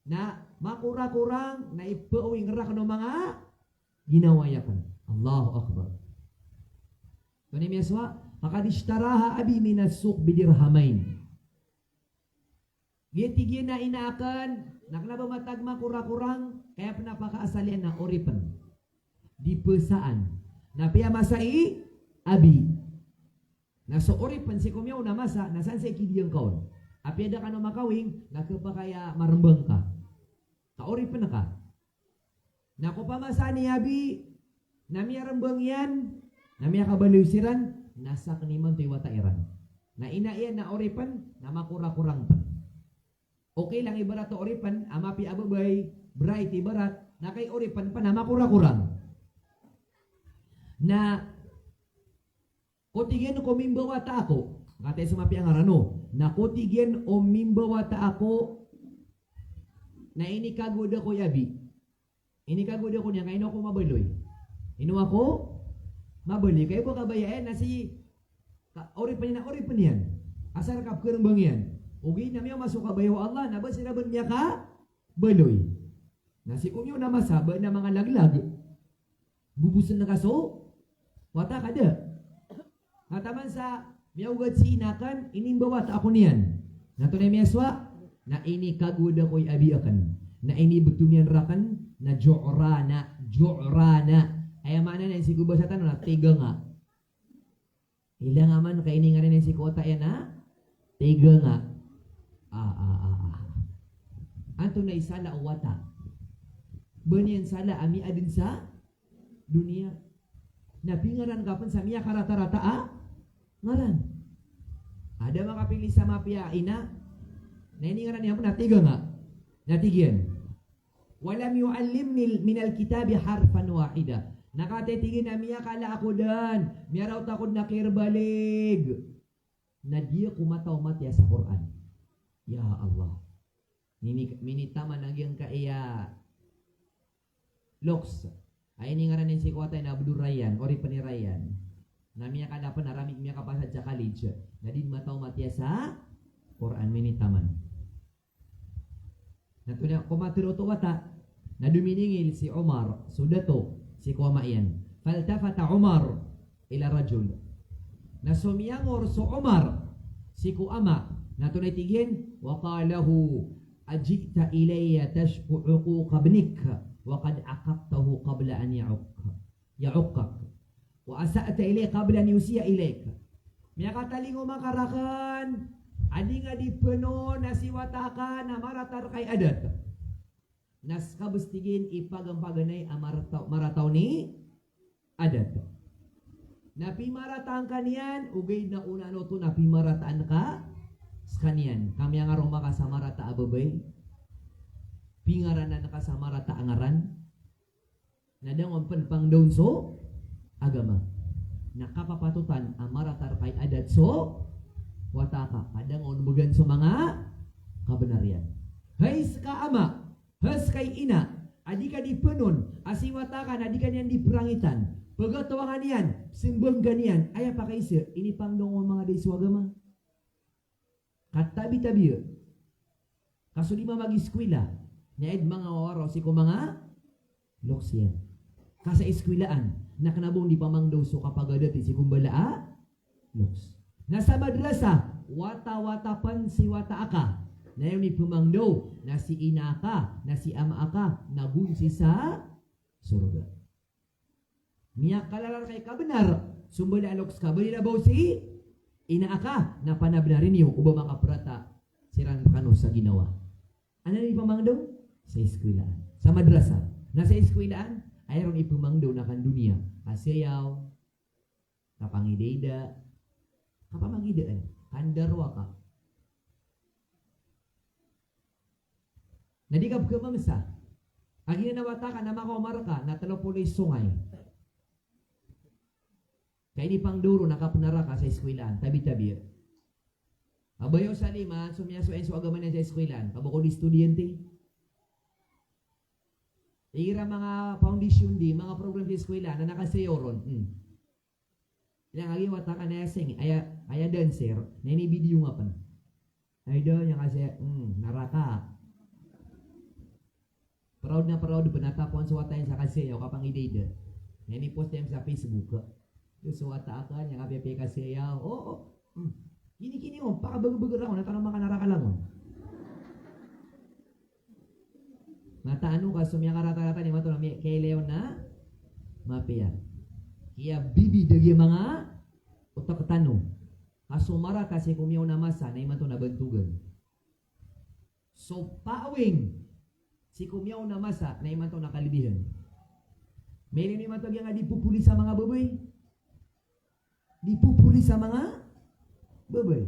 na makorakorang na ipaawing rakn o manga ginawa akn. Allahu Akbar. Tonaa i miyasowa, "Faqad ishtaraha abi minas suq bidirhamayn." Giya tig iyan a ina akn, na kna ba matag makorakorang, kaya pn a pakaasal iyan na oripn. Di psaan. Na piyamasa i abi. Na so oripn sii ko miyaona a masa, na san sa i kidiyang ka on. Apiya da kano makawing, na khapakay a marmbang ka. Ka oripn ka. Na ko pamasa ni abi, na miyarmbang iyan, na miyakabaloy siran, na sakn imanto i wata iran. Na ina iyan na oripn, na makorakorang pn. Okay lang ibarat o oripn a mapiya a babay, bright ibarat, na kay oripn pn a makorakorang. Na ko tig iyan ko mimbawata ako, kataya so mapiya a ngaran o. Na ko tig iyan o mimbawata ako, na inikagowad ako i abi. Inikagowad ako niyan, ka ino ako mabaloy. Ino ako mabaloy. Kay bo kabaya iyan na si, ka, oripn iyan na oripn iyan. Asar ka pkharmbang iyan. Ogaid na miyaoma so kabaya o Allah, na ba siran bo miyakabaloy. Na sii ko miyaona a masa, ba na manga laglag. Bobosn ka so wata ka da. Ka taman sa miyaogat si ina akn, inimbawata ako niyan. Na tonaa i miyasowa, na inikagowad ako i abi akn. Na inibto niyan rakn, na ju'rana, ju'rana. Aya maana niyan sii ko basa tano na tiganga. Ilay nga man ka iningaran iyan sii ko wata iyan a tiganga. Ah, ah, ah, ah. Antonaa i sala o wata? Ba niyan sala a miyaadn sa doniya. Na pingaran ka pn sa miyakaratarata a ngaran. A da makapili sa mapiya a ina. Na iningaran iyan pn a tiganga. Na tig iyan, "Wa lam yu'allimni minal kitabi harfan wahida." Na katii tig iyan a miyakala ako dn, miyaraot ako dn a kiyerbalig, na di ako mataw matiya sa Qur'an. Ya Allah. Mini, minitaman a giyangkaya loks. Aya iningaran iyan sii ko wata iyan a Abdul Rayyan, oripn i Rayyan. Na miyakala pn a rami miyakapasad sa college. Na di mataw matiya sa Qur'an, minitaman. Na tonaa i komatharo oto wata, na dominingil si Umar so dato sii ko ama iyan. Faltafata Umar ila rajul. Na somiyangor so Umar sii ko ama, na tonaa i tig iyan, wa qala lahu, "Aji'ta ilayya tashku uquqa ibnik, wa qad aqaqtahu qabla an ya'uq-, ya'uqqak. Wa asa'ta ilayhi qabla an yusi'a ilayk." Miyakatalingoma ka rakn a di nga di pn on a si wata ka na marata rka i adat. Na ska bs tig iyan i pagampaganay a marata, marata on i adat. Na pimarataan ka niyan, ogaid na onaan oto na pimarataan ka skaniyan. Ka miyangaroma ka sa marata a babay, pingaranan ka sa marata a ngaran, na da nga on pn pangdaon so agama. Na kapapatotan a marata rka i adat so wata ka, ka da nga on bgan so manga kabnar iyan. Hay ska ama, hay ska ina, a di ka di pn on a si wata ka na di ka niyan di prangitan, pagatowangan iyan, smbanggan iyan, aya pakaiza, inipangdaon o manga da i so agama. Katabi-tabi. Ka so di mamagiskwila, na aya dn manga wawaraw sii ko manga loks iyan. Ka sa iskwilaan, na kna ba on di pamangdaw so kapagadat sii ko mbala a loks. Na sa madrasa, wata-wata pn si wata aka. Na aya on i pmangdaw, na si ina aka, na si ama aka, na gonsi sa sorga. Miyakalala rka i kabnar so mbala a loks ka, ba di na ba o si ina aka, na panabnari niyo o ba makaprata siran rkano sa ginawa. Anan i pamangdaw? Sa iskwilaan. Sa madrasa. Na sa iskwilaan, aya ron i pamangdaw na kandoniya. Kasayaw, kapangidaida, kapamangidaan, kandarowaka. Na di ka pkhamamsa. Kagiya na wata ka na makaoma rka na tlo polo i songay. Ka inipangdaw ron na kapnar aka sa iskwilaan, tabi-tabi. Abayo sa lima, so miyasowa so agama niyan sa iskwilaan, ka bokod i estudyante. Igira manga foundation day, manga program sa iskwilaan, na nakasayaw ron. Hmm. Aya kagiya wata ka na aya sing, aya, aya dancer, na ini-video nga pn. Ay, da, aya kasayaw, hmm, naraka. Proud na proud pn a tapowan so wata iyan sa kasayaw, kapangidaida. Na ini-post iyan sa Facebook. Yo, so wata akn, aya kapiyapiya i kasayaw. O, o. Hmm. Kini, kini, o, pakabagbag ako, na tano makanaraka langon. Mataan o ka so miyakaratarata niyan, mataan o, mi-, kailay on na mapiya. Kiyabibidagi a manga otak tano. Ka so marata sii ko miyaona a masa na imanto na bantogan. So pawing sii ko miyaona a masa na imanto na kalibihan. Miyalin imanto giyangkai a di popolis a manga babay. Di popolis a manga babay.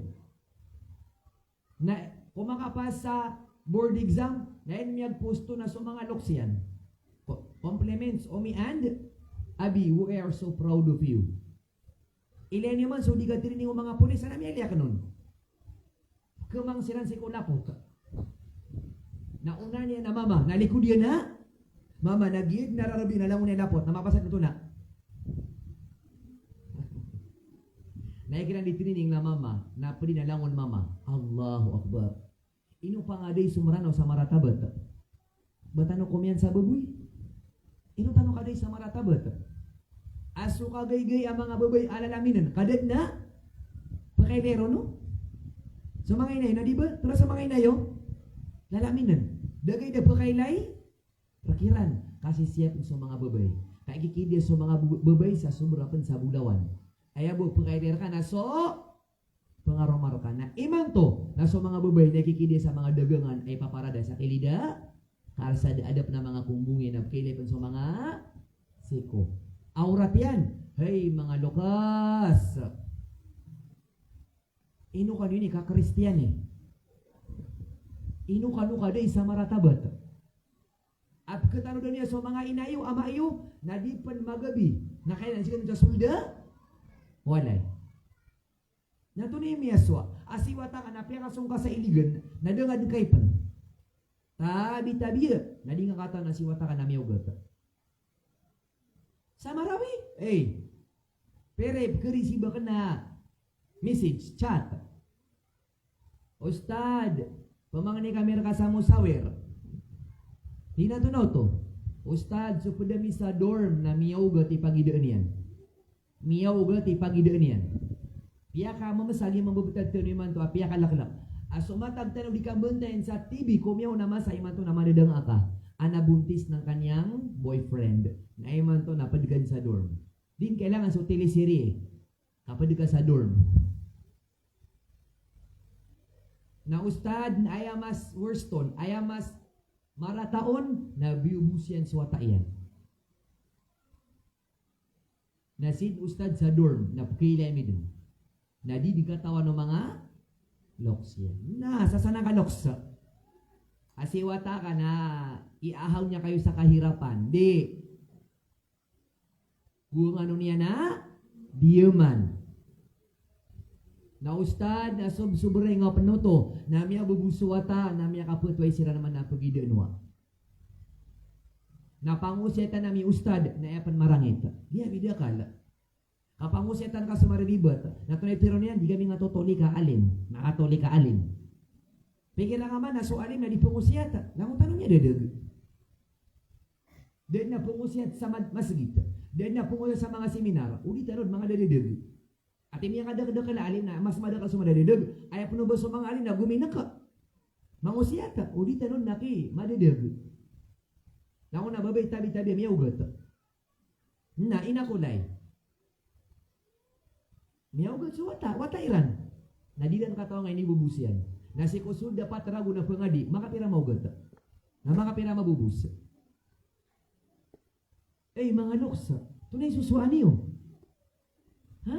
Na ko makapas sa board exam, na aya miyagpost on na so manga loks iyan. Co-, compliments, Omi and Abi, we are so proud of you. Ilaya niyo man so di katraining o manga polis, na miyaliya akn on. Kemang siran sii ko lapot. Na onaan iyan a mama, na likod iyan a mama, na giya dn a rarb iyan na langon iyan lapot, na mapasad oto na. Na igira di training na mama, na pd iyan a langon mama. Allahu Akbar. Ino pangaday so Mranaw sa maratabat? Ba tano komiyan sa baboy? Ino tano kaday sa maratabat? A so kagaygay a manga babay a lalaminen, ka da dn a pkailay ron, no? So manga ina iyo, na di ba? Tlo so manga ina iyo, lalaminen. Da gay da pkailay rkiran, ka sisiyap so manga babay. Ka ikikidiya so manga bu-, babay sa sobra pn sa bolawan. Aya bo pkailay rka na so pangaroma rka. Na imanto na so manga babay na ikikidiya sa manga dagangan a ipaparada sa kilid a kalsada, adn a manga kombong iyan na pkailay pn so manga siko. Awrat iyan. Hay manga loks. Ino kano ini ka Kristiyan i? Ino kano kaday sa maratabat? A pkatanodan iyan so manga ina iyo, ama iyo, na di pn magabi na kailangan sikan sa solda. Walay. Na antonaa i miyasowa? A si wata ka na piyakasong ka sa iligan, na da nga dn kaipn. Tabi-tabi, na di nga katawan a si wata ka na miyaogat. Sa Marawi, eh. Pira i pkhareceive akn a message, chat. Ustadh, pamangni kami rka sa Musawir. Ino oto na oto? Ustadh, so pd ami sa dorm na miyaogat i pagidaan iyan. Miyaogat i pagidaan iyan. Piyakamamsa a giya mambebetad tano imanto a piyakalaklak a so matag tano di kambantayan sa T V ko miyaona a masa imanto na madadanga ka a nabuntis ng kanyang boyfriend. Na imanto na pd ka dn sa dorm. Di kailangan so teleserye. Kapd ka sa dorm. Na ustadh, na aya mas worst on, aya mas marata on, na biyobos iyan so wata iyan. Na sii dn ustadh sa dorm, na pkhailay ami dn. Na di dn katawan o manga loks iyan. Na, sasanang ka loks. A si wata ka na iahaw niyan kayo sa kahirapan. Di. Gowaan o niyan a diyaman. Na ustadh, na sob-, sobra i nga pn oto, na miyabobos so wata, na miyakapetway siran man a pagidaan wa. Na pangosiyatan ami ustadh, na aya pn marangit. Di a bida kala. Kapangosiyatan ka so mariribat, na tonay tiro niyan, di kami nga totoli ka alim, na katoli ka alim. Pikiran ka man a so alim na di pangosiyat, langon tano miyadadag. Da dn a pangosiyat sa mad-, masgit. Da dn a pangosiyat sa manga seminar. O di tano dn manga dadadag. Ati miyakadakdakl a alim na mas madakl so madadadag. Aya pn o ba so manga alim na gomineka. Mangosiyat. O di tano dn aki madadag. Langon a babay tabi-tabi a miyaogat. Na ina ko lay. Miyaogat so wata, wata iran. Na di iran kataw a inibobos iyan. Na sii ko soled a pat ragon a pangadi, makapira maogat? Na makapira mabobos? Ey, manga loks, antonaa i sosowaan iyo? Ha?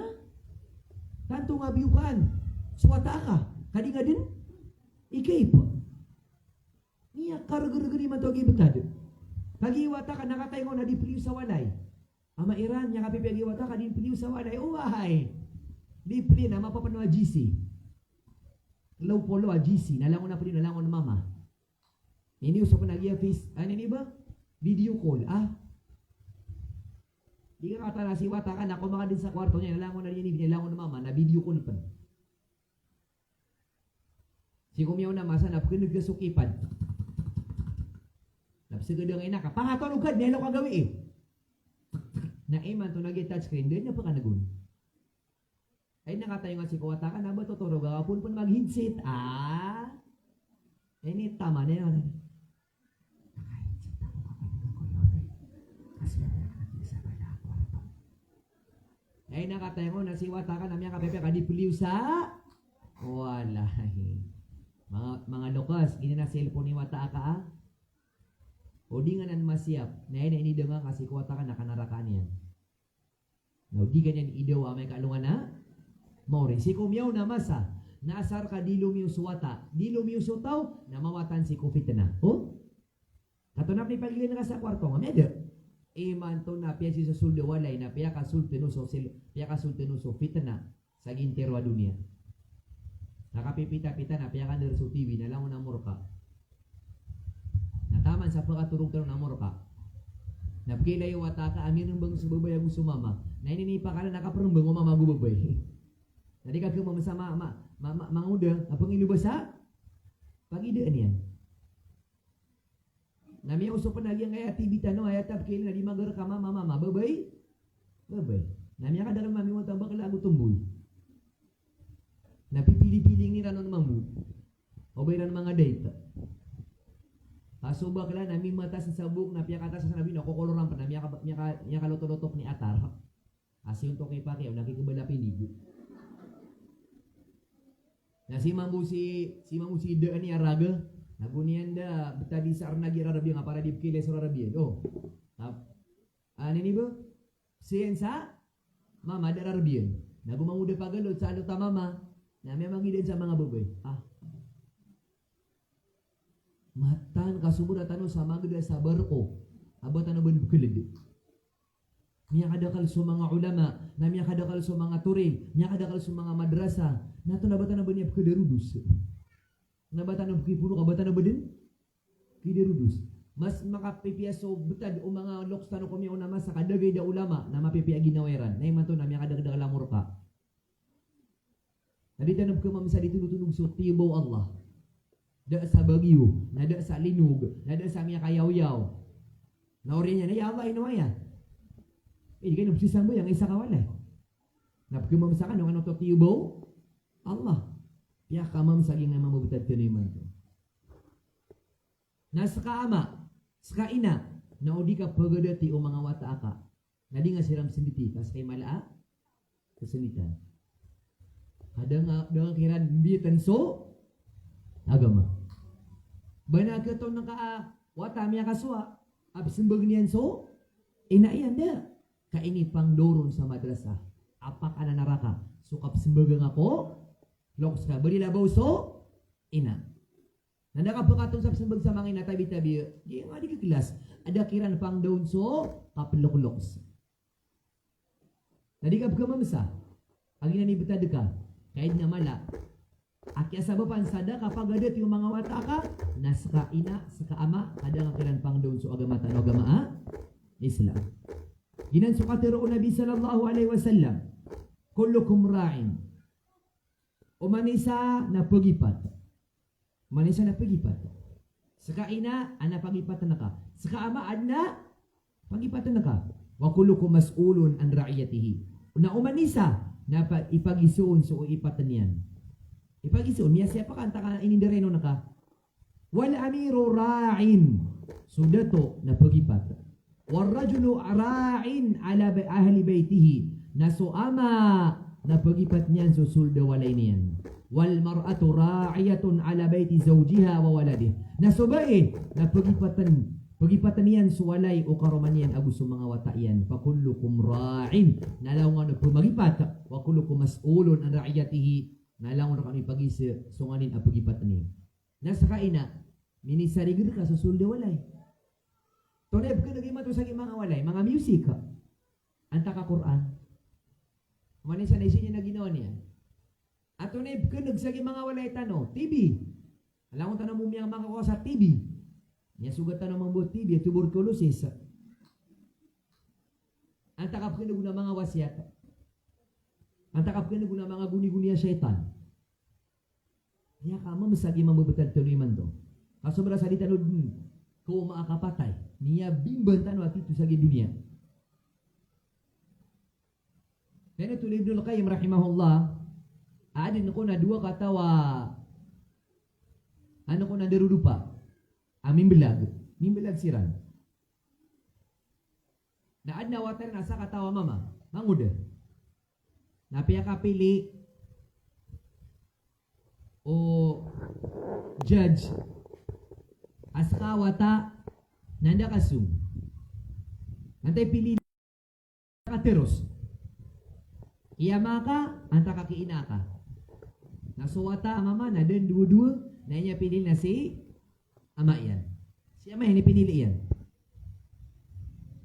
Tanto nga biyokaan so wata aka, ka di nga den ikaip. Miyakargerger imanto a gii btad. Kagiya wata aka na kataynga on na di pliyo sa walay. Ama iran, miyakapipiya a gii wata aka di pliyo sa walay. Oway. Di pliyo na mapapano a G C. Low polo a G C, na langon a pdi, na langon a mama. Ini oso pn a giya face, ano ini ba? Video call, ah. Di ka katawan a si wata aka na ko makaden sa kwarto niyan, na langon a ini, na langon a mama, na video call pn. Sii ko miyaona a masa na pkhaneg ka so keypad. Na psgad angka ina ka, pangatoon ka, dn aya loks a gawii. Na imanto na giya touchscreen, da niyan pkhaneg on. Ay, na kataynga sii ko wata aka na ba totorog a phone pn mag-headset. Ah. Ini taman iyan. Ay, na kataynga on na si wata aka na miyakapipiya ka di pliyo sa walay. Manga, manga loks, ini na cellphone i wata aka, ah. O di nga nan masiyap, na aya na inidanga ka sii ko wata aka na kanaraka niyan. Na o di ka niyan idawa amay ka alongan a maori. Sii ko miyaona a masa, na asar ka di lomiyo so wata, di lomiyo so taw, na mawatan sii ko fitna. O? Kato na pn ipagilan ka sa kwarto nga, miyada. Imanto na piyasosold o walay, na piyakasold tano so sil-, piyakasold tano so fitna sa gii ntero a doniya. Na kapipitapita na piyakandar so T V, na langon a morka. Na taman sa pakatorog tano na morka. Na pkhailay o wata aka a mirmbang so babay ago so mama. Na inipakala na kaprmbang o mama ago babay. Na di ka khamamsa ma-, ma-, ma-, ma-, mangoda a pangilobasa. Pagidaan iyan. Na miyaosop pn a giyangkaya T V tano, aya ta pkhailay na di magarka mama, mama, babay, babay. Na miyakadakl mambo a bakla ago tomboy. Na pipilipiling iran on mambo. O ba iran manga date. Ka so bakla na mimataas sa bok na piyakataas sa nabi na kokoloran pn na miyaka-, miyaka-, miyakalotolotok ni atar. Asi ontok ipaki, na kikbala pinig. Na si mambo si, si mambo si daan iyan raga. Na go niyan da btad i sa arnag i rarab iyan, a para di pkhailay so rarab iyan. O. Ap-, ah, nini bo? Siyan sa mama da rarab iyan. Na go mangoda pagalot sa alot a mama. Na miyamangidaan sa manga babay. Ah. Matan ka sobra tano sa magda sa barko. A ba tano bn bkled. Miyakadakl so manga ulama, na miyakadakl so manga torig, miyakadakl so manga madrasa, na to na ba tano bn ipkdarodos. Na ba tano bkipono ka ba tano bn kidarodos. Mas makapipiya so btad o manga loks tano ko miyaona a masa ka da gay da ulama, na mapipiya a ginawa iran. Na imanto na miyakadakdakl a morka. Na di tano pkhamamsa di tondotondog so tiyoba o Allah. Da sa bagiyo, na da sa linog, na da sa miyakayawyaw. Na oriyan iyan, ya Allah, ino aya? Eh, di kano pzisambayang, isa ka walay. Na pkhamamsa kano, kano oto tiyoba o Allah. Piyakamamsa giyangkaya mama btad kano imanto. Na ska ama, ska ina, na o di ka pagadati o manga wata aka. Na di nga siran snditi, ka ska i mala a kasnditan. Ka da nga, da nga kiran mbiyatan so agama. Ba na khatoon ka a wata miyakasowa a pzmbag iyan so ina iyan, da. Ka inipangndao ron sa madrasa a pakananaraka so kapzmbaga nga ko loks ka. Ba di labaw so ina. Na da ka pkatoon sa pzmbag sa manga ina tabi-tabi, di nga di kiklas. A da kiran pangndao on so kaplokloks. Na di ka pkhamamsa a giyanan i btad ka, ka aya dn a mala a kiyasabapan sa da ka pagadati o manga wata aka, na ska ina, ska ama, ka da nga kiran pangndao on so agama tano a agama a Islam. Giyanan so katharo o Nabi sallallahu alaihi wasallam, "Kullukum ra'in." Oman isa na pagipat. Oman isa na pagipat. Ska ina, adn a pagipatn ka. Ska ama, adn a pagipatn ka. "Wa kullukum mas'ulun an ra'iyatihi." Na oman isa na pa-, ipagiza on so ipatn iyan. Ipagiza on, miyasiyapa ka antaa ka inindarainon ka. "Wal amiru ra'in." So dato na pagipat. Warrajulu ra'in ala ba-, ahli baitihi. Na so ama na pagipat niyan so sold a walay niyan. Wal mar'atu ra'iyatun ala baiti zawjiha wa waladih. Na so bae na pagipatan, pagipatan iyan so walay o karoma niyan ago so manga wata iyan. Fa kullukum ra'in. Na langon kano pmagipat. Wa kullukum mas'ulun an ra'iyatihi. Na langon kano ipagiza so nganin a pagipatan iyan. Na ska ina, minisariger ka so sold a walay. Tonaa i pkhaneg imanto sa gi manga walay, manga music. Antaa ka Qur'an. Oman i isa na isi niyan a ginawa niyan. Antonaa i pkhaneg sa gi manga walay tano, T V. Langon tano bo miyamakakowa sa T V. Miyasogat tano mambo T V, tuberculosis. Antaa ka pkhaneg on a manga wasiyat. Antaa ka pkhaneg on a manga gonigoni a shaytan. Aya ka mambo sa gi mambo btad tano imanto. Kasobra sa di tano dn kaoma a kapatay. Miyabimban tano a tito sa gi doniya. Panothol o Ibnul Qayyim rahimahullah, adn kon a dowa kataw a, ano kon a darodopa a mimblag. Mimblag siran. Na adn a wata iran a sakataw a mama, mangoda. Na piyakapili o judge a ska a wata na anda ka song. Antaa i pili, ka teros. Ki ama ka, antaa ka ki ina ka. Na so wata a mama na da dn dowa-dowa, na aya pinili na si ama iyan. Si ama iyan i pinili iyan.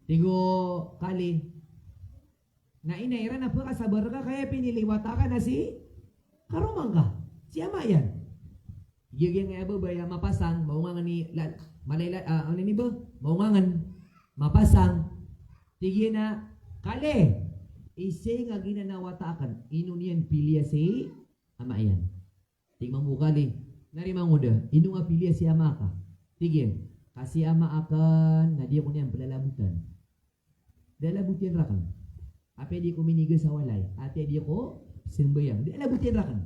Tig o kali, na ina iran, na pkasabar ka ka aya pinili o wata ka na si karoma ngka, si ama iyan. Giyangkaya a babay a mapasang, maongangen i la-, malay la-, ah, ano ini ba? Maongangen, mapasang. Tig iyan a, kali, isa i ngka giyanan a wata akn, ino niyan piliya si ama iyan. Tig mambo o kali, na ri mangoda, ino ngka piliya si ama ka? Tig iyan, ka si ama akn na di ako niyan plalabotan. Da a labot iyan rakn. Apiya di ako miniga sa walay, apiya di ako sambayang, da a labot iyan rakn.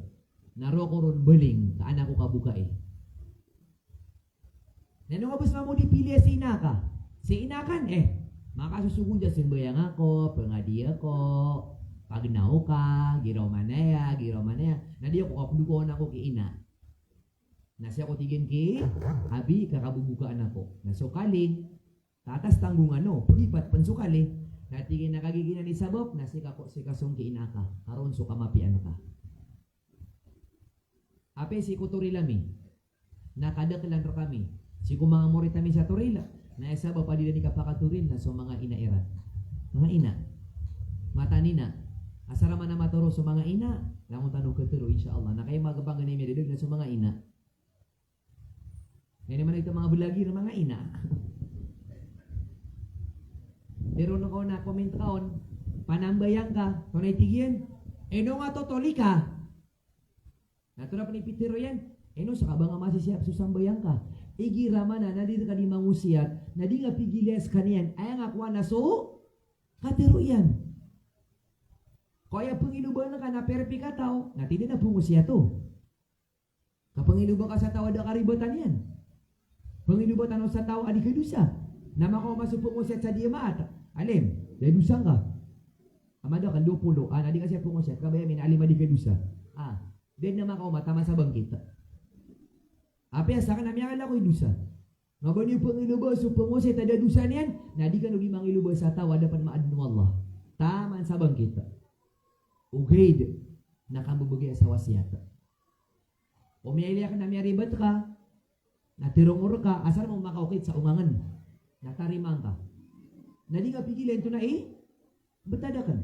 Na roo ako ron baling ka an ako kabokai. Na ino ngka bo mambo di piliya si ina ka? Si ina akn, eh, makasosogod sa sambayang ako, pangadi ako, pagnaw ka, giraw man aya, giraw man aya. Na di ako kapdokawan ako ki ina. Na si ako, tig iyan, ki abi ka kabobokaan ako. Na so kali, tatas tanggongan o, pagipat pn so kali. Na tig iyan a kagiya giyanan i sabap, na sii ka ko, sii ka song ki ina ka. Ka ron so kamapiyaan ka. Apiya sii ko toril ami, na kadaklan rkami. Sii ko manga morit ami sa toril, na aya sabap a di dn i kapakatoril na so manga ina iran. Manga ina. Mataan ina. Asar a mana matoro so manga ina, langon tano katharo, insha Allah. Na kay magpangganay miyadedag na so manga ina. Ino man ito manga blogger, manga ina. Pero na kaon a comment kaon, panambayang ka, tonaa i tig iyan, ino ngka totoli ka? Na tonaa pn i pitharo iyan, ino ska ba ngka masisiyap so sambayang ka? Igira man a na di rka di mangosiyat, na di ngka pigilaya skaniyan, aya ngka kowa na so katharo iyan. Ko aya pangiloba ngka na perfect a taw, na tig iyan a pangosiyat o. Kapangiloba ka sa taw a da karibatan iyan. Pangiloba tano sa taw a di kadosa. Na makaoma so pangosiyat sa di maat. Alim, da dosa ngka. Ama da ka dowa polo, ah, na di ka siya pangosiyat, kabaya min alim a di kadosa. Ah, da dn a makaoma taman sa bangkit. Apiya sakn a miyakala ko i dosa. Na ba niyo pangiloba so pangosiyat a da dosa niyan, na di kano di mangiloba sa taw a da pn maadn o Allah. Taman sa bangkit. Ogaid na kambabagay sa wasiyat. O miyailay akn na miyaribat ka, na tharoon rka, asar mambo makaokit sa ongangen. Na tarimaan ka. Na di ngka pigilan tonaa i btad akn.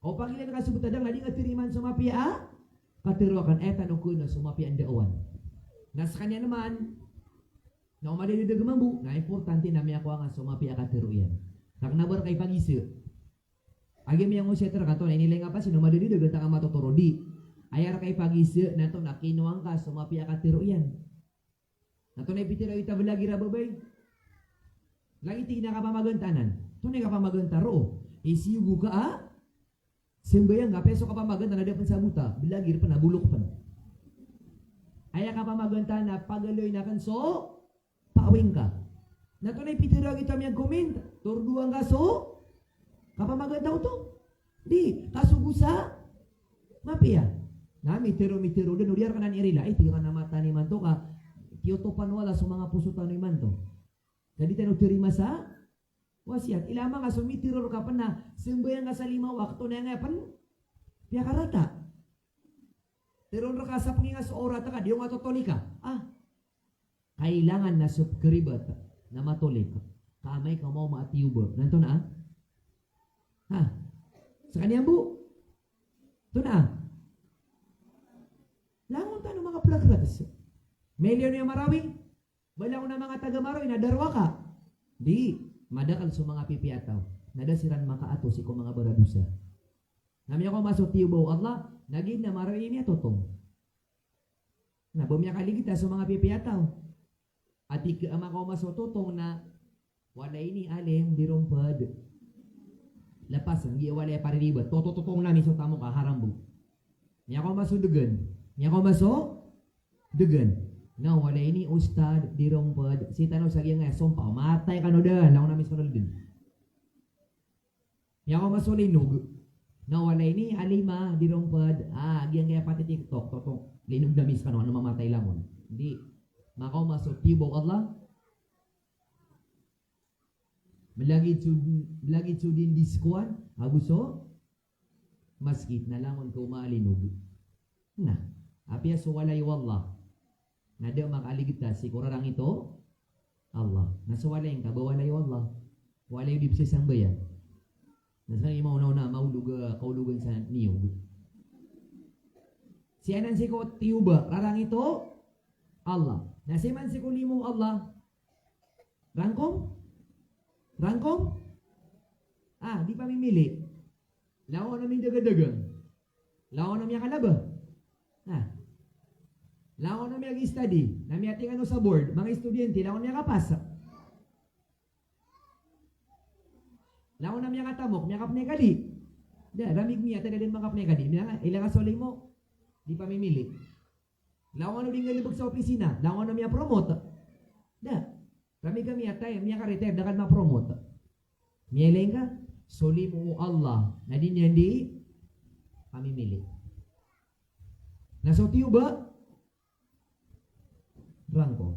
O pagilan ka so btad akn, na di ngka tarimaan so mapiya a katharo akn, aya tano kna so mapiya a ndaowan. Na skaniyan man, na o madadadag mambo, na importante na miyakowa ngka so mapiya a katharo iyan. Na kna ba rka ipagiza. Agi miyangosiyat rka, antonaa i inilay ngka, pasin o madadadag antaa ka matotoro, di. Aya rka ipagiza na antonaa i kinowa ngka so mapiya a katharo iyan. Na antonaa i pitharo o ita blogger a babay? Lagid i tig iyan a kapamagantanan. Antonaa i kapamaganta roo? Isiyogo ka a sambayang ka, apiya so kapamaganta na da pn sabota, blogger pn a bolok pn. Aya kapamaganta na pagaloyin akn so pawing ka. Na tonaa i pitharo a giyoto a miyag-comment? Tordoan ka so kapamagataw oto. Di, kasogo sa mapiya. Na mitharo, mitharo dn, o di rkaniyan irila, ay, tig akn a mataan imanto ka tiyotopan o Allah so manga poso tano imanto. Ka di tano tarima sa wasiyat. Ilay man ka so mitharo rka pn a sambayang ka sa lima wakto na aya pn piyakarata. Tharoon rka sa pnginga so awrat ka, di ngka totoli ka. Ah. Kailangan na so pkharibat na matoli ka. Ka amay ka maoma a tiyoba. Na antonaa? Ha? Skaniyan bo? Antonaa? Langon tano manga plagratas. Mailay niyo a Marawi? Ba langon a manga taga Marawi na darowaka? Di, madakl so manga pipiya a taw na da siran makaato sii ko manga baradosa. Na miyakaoma so tiyoba o Allah, na giya na Marawi i miyatotong. Na ba miyakaligtas so manga pipiya a taw? Ati ka a makaoma so totong na walay ini alim di rompad. Lapas, giya walay a pariribat. Totototong na mi so tamok a haram bo. Miyakaoma so dgan. Miyakaoma so dgan. Na walay ini ustad di rompad. Sii tano sa giyangkaya sompa. Matay kano dn. Langon ami so nolden. Miyakaoma so linog. Na walay ini alima di rompad. Ah, giyangkaya pati TikTok. Totong. Linog na mi skano. Ano mamatay langon. Di. Makaoma so tiyoba o Allah. Malagid so, malagid so dii diskoan, ago so masgit na langon ka o maalinog. Na, apiya so walay o Allah na da makaaligtas sii ko rarangit o Allah. Na so walay ngka ba walay o Allah. Walay o di pzasambayang. Na skaniyan i maonaona a maolog a kaologan sa niyog. Sii anan sii ko tiyoba, rarangit o Allah. Na sii man sii ko limo o Allah, rangkom? Rangkom? Ah, di pamimili. Langon a miyadagadagang. Langon a miyakalaba. Ah. Langon a miyag-study. Na miyating ano sa board. Manga estudyante, langon a miyakapas. Langon a miyakatamok, miyakapnay ka di. Da, ramig miyatay da dn makapnay ka di. Ilay ngka so limo, di pamimili. Langon o di nggalbk sa opisina, langon o miyapromote. Da. Rami ka miyatay, miyaka-retire, da ka mapromote. Miyailay ngka, so limo o Allah na di niyan di pamimili. Na so tiyoba, rangko.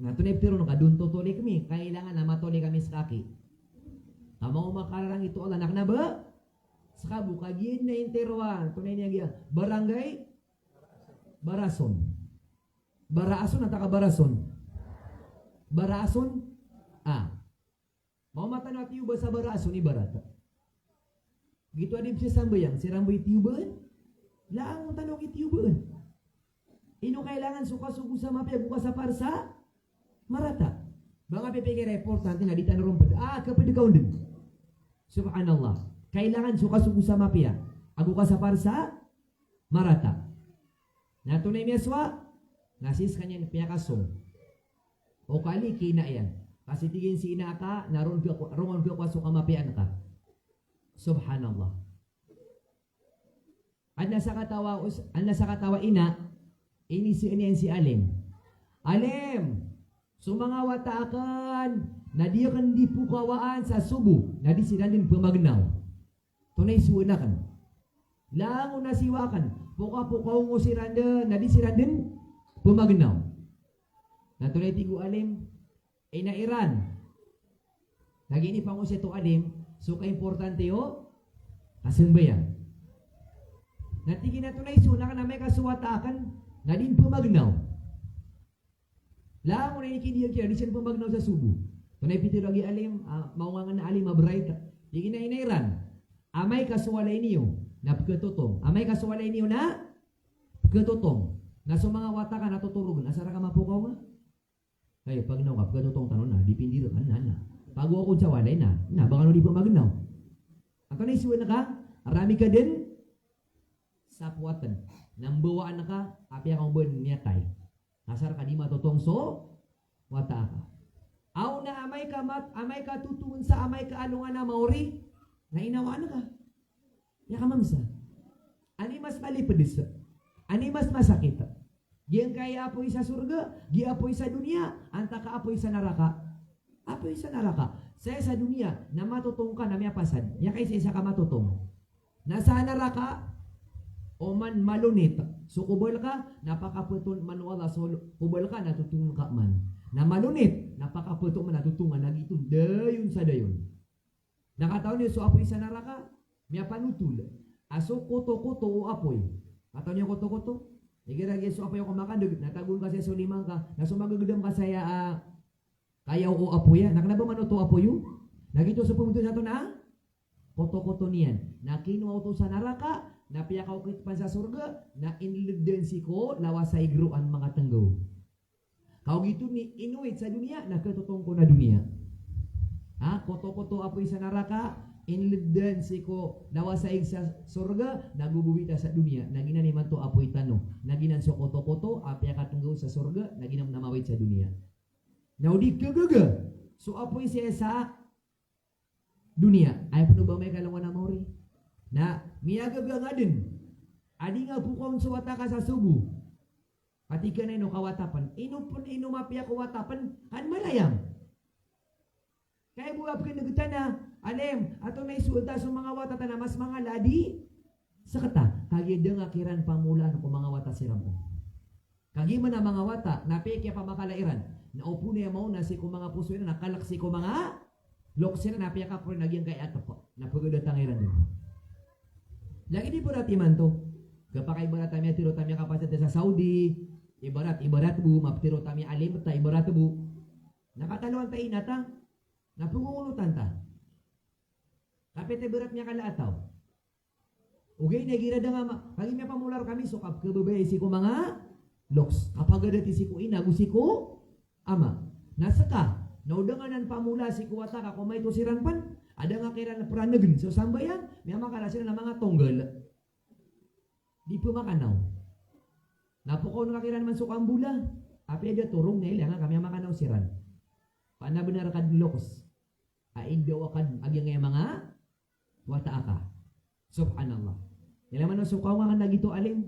Na antonaa i ptharoon ka, di on totoli kami, kailangan na matoli kami skaki. Ka maoma ka rarangit o Allah na kna ba ska bo, kagiya na interoan, antonaa ini a giya, barangay Barason. Baraason antaa ka Barason? Baraason. Ah. Maoma tano a tiyoba sa Baraason ibarat. Giyoto a di pzasambayang, siran bo i tiyobaan. Langon tano i tiyobaan. Ino kailangan so kasogo sa mapiya ago kasapar sa marata. Ba nga pipikir a importante na di tano ron pd. Ah, kapd ka on dn. Subhanallah. Kailangan so kasogo sa mapiya ago kasapar sa marata. Na antonaa i miyasowa? Na sii skaniyan piyakasong o kali ki ina iyan. Ka sii tig iyan si ina ka, na ron ka, ron ka kowa so kamapiyaan ka. Subhanallah. Adn a sakataw a os-, adn a sakataw a ina, inisaan iyan si alim. Alim, so manga wata akn na di akn di pokawaan sa sobo, na di siran dn pmagnaw. Antonaa i sowa akn? Langon a siwa akn, pokapokaw ko siran dn, na di siran dn pmagnaw. Na antonaa i tig o alim? Ina iran. Lagid i pangosay o alim, so kaimportante o kasambayang. Na tig iyan a antonaa i sowa akn amay ka so wata akn na di pmagnaw? Langon a inikidiyan kiran, di siran pmagnaw sa sobo. Antonaa i pitharo a giya alim, ah, maongangn a alim a bright. Tig iyan a ina iran, amay ka so walay niyo na pkhatotong. Amay ka so walay niyo na pkhatotong. Na so manga wata ka na totorogn, asar ka mapokaw nga? Ay, pagnaw ka, pkhatotong tano na, di pindiri ka na, na. Pagowa kon sa walay na, na, ba kano di pmagnaw? Antonaa i sowa ka, rami ka dn sapoatn. Na mbawaan ka, apiya ka on ba dn miyatay. Asar ka di matotong so wata aka. Aw na amay ka mat-, amay ka totongn sa amay ka alongan a maori, na inawaan ka. Aya ka mamsa. Ani mas malipds? Ani mas masakit? Giyangkaya apoy sa sorga, giya apoy sa doniya, antaa ka apoy sa naraka? Apoy sa naraka. Saya sa doniya na matotong ka na miyapasad. Miyakaisaisa ka matotong. Na sa naraka, oman malonit so kobol ka, na pakapetoon man o Allah so kobol ka na totongan ka man. Na malonit, na pakapetoon man na totongan, na giyoto dayon sa dayon. Na katawan iyo so apoy sa naraka, miyapanotol a so kotokoto o apoy. Katawan iyo kotokoto? Igira giya so apoy a komakandeg, na tagoon ka saya so lima ngka, na so magegedam ka saya, ah, kayaw o apoy a, na kena ba manoto o apoy iyo? Na giyoto so pembentuk sa to na kotokoto niyan. Na kinowa oto sa naraka, na piyakaokit pan sa sorga, na inledan sii ko lawas a igro an makatenggaw. Kagiya oto ini inowit sa doniya, na ketotong ko na doniya. Ha, kotokoto apoy sa naraka, inledan sii ko lawas a ig sa sorga, na gogowita sa doniya, na giyanan imanto apoy tano, na giyanan so kotokoto a piyakatenggaw sa sorga, na giyanan na mawit sa doniya. Na o di kegaga so apoy saya sa doniya. Aya pen o ba amay ka alongan a maori. Na miyagaga nga den a di nga pokaon so wata ka sa sobo. Pati ka na ino kawata pen. Ino pen, ino mapiya ko wata pen, kan malayam. Kaya bo a pekenegeta na, alim, ato na isoda so manga wata tana mas mangala a di seketa. Kagiya da nga kiran pamolaan ko manga wata siran pen. Kagiya man a manga wata, na apiya kiyapamakala iran, na opama na maona sii ko manga poso iran, na kalek sii ko manga loks iran, na apiya kaporo na giyangkai a tepa, na pegedatang iran den. Lagid ibarat imanto. Kapakaibarat ami a tiro tami a kapasad sa Saudi, ibarat, ibarat bo, mapetiro tami a alim ta, ibarat bo. Na kataloan ta inata, na pengongonotan ta. Kapit ibarat miyakala a taw. Ogaid na igira da nga ma-, kagiya miyapamola rkami so kapekhababayai sii ko manga loks, kapagadati sii ko ina ago sii ko ama. Na seka, na o da nga nan pamola sii ko wata ka ko maito siran pen, a da nga kiran peranegen so sambayang, miyamakala siran a manga tonggal. Di pemakanaw. Na pokaon ka kiran man so kambola, apiya da torong na ilaya nga ka miyamakanaw siran. Panabenar ka den loks. A indawa ka den a giyangkaya manga wata aka. Subhanallah. Ilay man o so kaongangan na gito alim.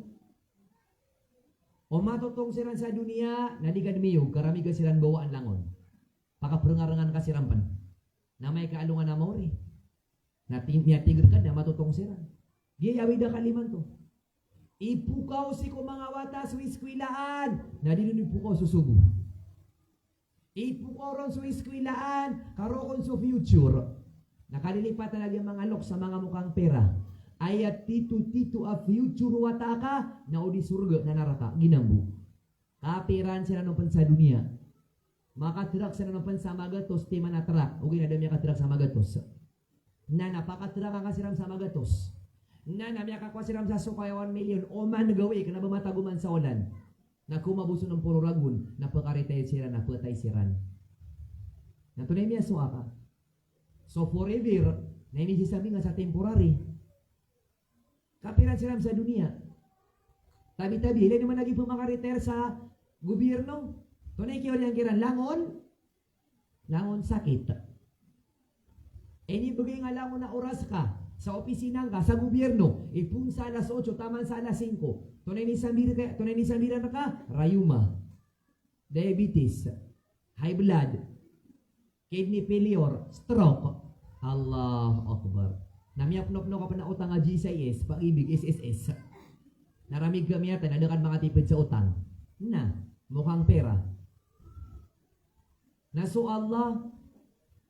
O matotong siran sa doniya, na di ka den miyog, karamiga siran bawaan langon. Pakaperengarengan ka siran pen. Na amay ka alongan a maori. Na ti-, miyatigr ka den a matotong siran. Giya i awid akal imanto. Ipokaw sii ko manga wata so iskwilaan, na di den ipokaw so sobo. Ipokaw ron so iskwilaan, ka roo kon so future. Na kalilipatan a giya manga loks a manga mokang pera. Aya tito-tito a future o wata aka, na o di sorga na naraka, ginambo. Kapiran siran o pen sa doniya. Makatrak siran o pen sa magatos, timan a trak. Ogaid na da miyakatrak sa magatos. Na, na pakatrak angka siran sa magatos. Na, na miyakakowa siran sa sokay a one million. Oman gawii, kena ba matagoman sa olan. Na komaboson o poro ragon, na pekaritaya siran, na petay siran. Na tonaa i miyasowa ka? So forever, na inisisambing a sa temporary. Kapiran siran sa doniya. Tabi-tabi, ilay niyo man lagi pemakaritaya sa gobyerno. Tonaa i kiyaoriyan kiran, langon, langon sakit. Inibegay nga langon a oras ka sa opisina ngka sa gobyerno, ipoon sa alas otso taman sa alas singko. Tonaa i inisambir ka, tonaa i inisambiran rka, rayuma, diabetes, high blood, kidney failure, stroke. Allahu Akbar. Na miyapnopno ka pen a otang a G S I S, Pag-ibig, S S S. Na ramig ka miyatay, na da ka den makatiped sa otang. Na, mokang pera. Na so Allah,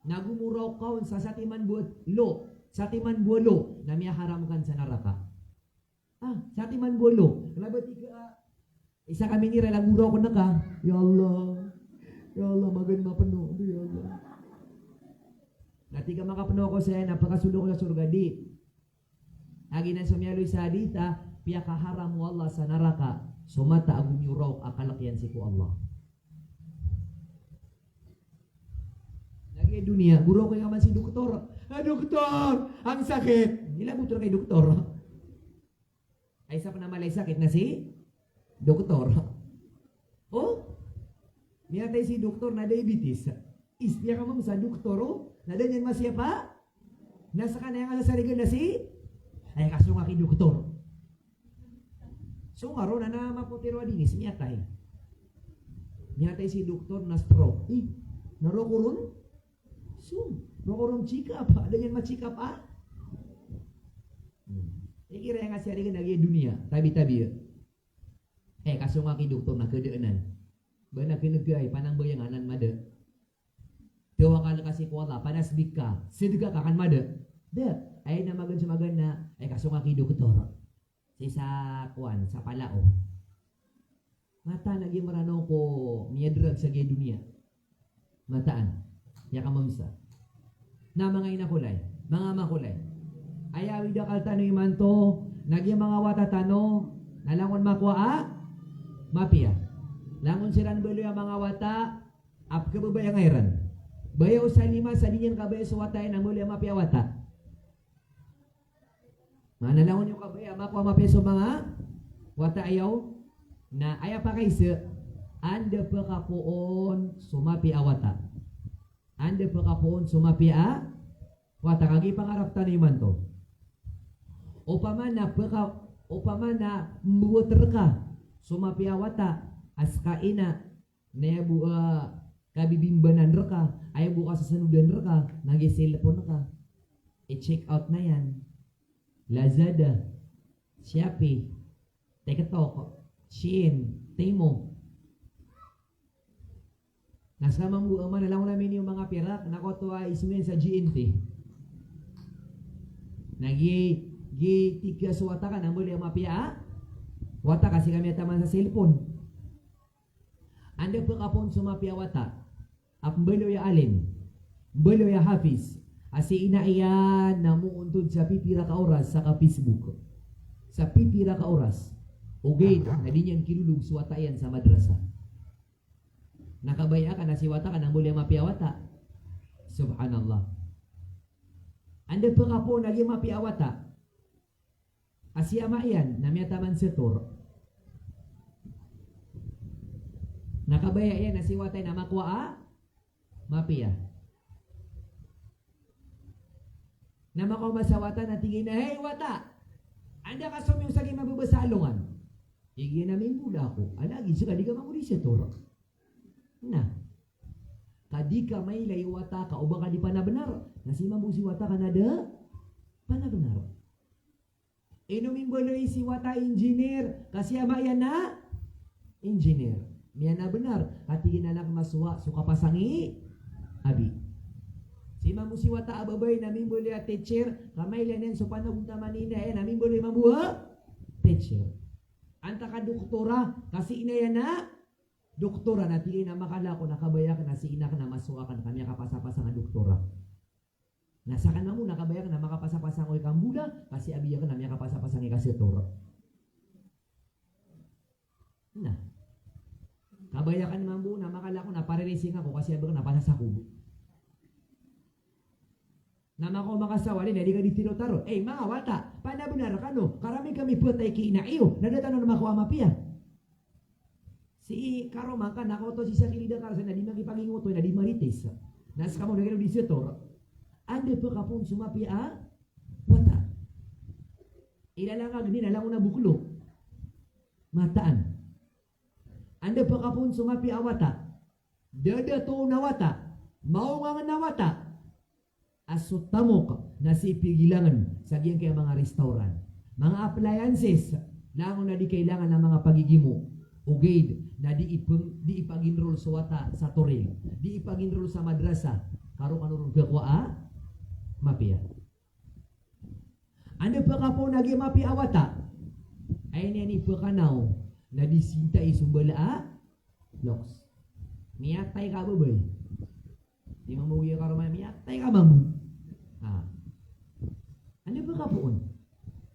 na gomoraok ka on sa satiman bo a lo, satiman bo a lo, na miyaharam ka on sa naraka. Ah, satiman bo a lo. Kena ba tig a, ah, isa ka mineral a goraok on ka. Ya Allah. Ya Allah, magan mapeno. Ya Allah. Na tig a makapeno ako saya na pakasold ako sa sorga, di. Lagid anan so miyaaloy sa hadith a, piyakaharam o Allah sa naraka so mata ago miyoraok a kalek iyan sii ko Allah. Lagid a doniya, goraok ka man si doktor. Ah, doktor, ang sakit. Ilay bo toro kay doktor. Ay, isa pen a mala i sakit na si doktor. O? Miyatay si doktor na diabetes. Is, piyakamamosa doktor, o? Na da niyan masiyapa? Na seka na aya nga sasarigan na si? Ay, kasong aki doktor. So nga ron, na mapotiro a dinis, miyatay. Miyatay si doktor na stroke. Ih, na roo ko ron? So, roko ron check up, da niyan ma-check up, ah? Hmm. Igira aya nga siyarigan a giya doniya, tabi-tabi, eh. Eh, kasong aki doktor na keda anan. Ba na kenegay, panambayangan anan mada. Tawakal ka si ko Allah, panasbik ka, sedekah ka kan mada. Da, aya na magan so magan na, eh, kasong aki doktor. Sii sa kowan, sa palao. Mataan a giya Mranaw ko miyadrug sa giya doniya. Mataan. Aya kamamsa. Na manga ina ko lay, manga ama ko lay. Aya awid a akal tano imanto, na giya manga wata tano, na langon makowa a mapiya. Langon siran baloy a manga wata a pkhababayaan iran. Baya o salima sa di niyan kabaya so wata iyan a mbaloy a mapiya a wata. Maana langon iyo kabaya a makowa a mapiya so manga wata iyan. Na aya pakaiza, anda pkapoon so mapiya a wata. Anda pkapoon so mapiya a wata, kagiya pangarap tano imanto. Opama na pka-, opama na mbowat rka so mapiya a wata a ska ina, na aya bo a kabibimbanan rka, aya bo a kasasanodan rka, na giya cellphone ka. I-check out na iyan. Lazada, Shopee, TikTok, Shein, Temu. Na ska mambo a mana langon ami niyo manga pirak, na koto a isomen sa G N T. Na gi, gi tiga so wata ka na mbaloy a mapiya a wata ka sii ka miyataman sa cellphone. Anda pkapoon so mapiya a wata a pmbaloy a alim, mbaloy a hafiz, a si ina iyan na moontod sa pipira ka oras sa ka-Facebook. Sa pipira ka oras. Ogaid na di niyan kilolog so wata iyan sa madrasa. Na kabaya ka na si wata ka na mbaloy a mapiya a wata. Subhanallah. Anda pkapoon a giya mapiya a wata a si ama iyan na miyataman sa tor. Na kabaya iyan na si wata iyan na makowa a mapiya. Na makowa man sa wata na tig iyan a, "Hey, wata! Anda ka somiyowa sa giya mababa sa alongan?" Tig iyan a, "Mimbola ako." "A lagid ska di ka mamodi sa tor." Na. Ka di ka mailay o wata ka o ba ka di panabenar. Na sii mambo si wata ka na da panabenar. Ino mimbaloy si wata engineer, ka si ama iyan na engineer. Miyabenar, ka tig iyan a anak, masowa so kapasang i abi. Sii mambo si wata a babay na mimbaloy a teacher, ka mailay niyan so panagontaman i ina iyan a mimbaloy mambo a teacher. Antaa ka doktora, ka si ina iyan na doktora, na tig iyan a makala ako na kabaya akn a si ina akn na masowa akn ka miyakapasapasang a doktora. Na sakn mambo na kabaya akn na makapasapasang oy ka mbola, ka si abi akn na miyakapasapasang i ka sa tor. Na. Kabaya akn mambo na makala ako na pareresing ako ka si abi akn na pasasakob. Na makaoma ka sa walay na di ka di tiro taro. Eh, manga wata, panabenar kano, karami kami phatay ki ina iyo, na da tano na makowa a mapiya. Sii karoma ka na kaoto sii sa kilid a karasa na di makipagingoto, na di marites. Na ska mambo na kino di sa tor. Anda pkapoon so mapiya a wata. Ilalangag niyan a langon a boklo. Mataan. Anda pkapoon so mapiya a wata. Dadatoon a wata. Maongangen a wata. A so tamok na sii pigilangn sa giyangkaya manga restaurant, manga appliances, langon a di kailangan a manga pagigimo. Ogaid na di ipeng-, di ipaginrol so wata sa toril, di ipaginrol sa madrasa, karo kano ron kakowa a mapiya. Anda pkapoon a giya mapiya a wata. Aya niyan i pkanaw na di sintai so mbala a loks. Miyatay ka babay. Di mambo giya karoma, miyatay ka mambo. Ha. Anda pkapoon.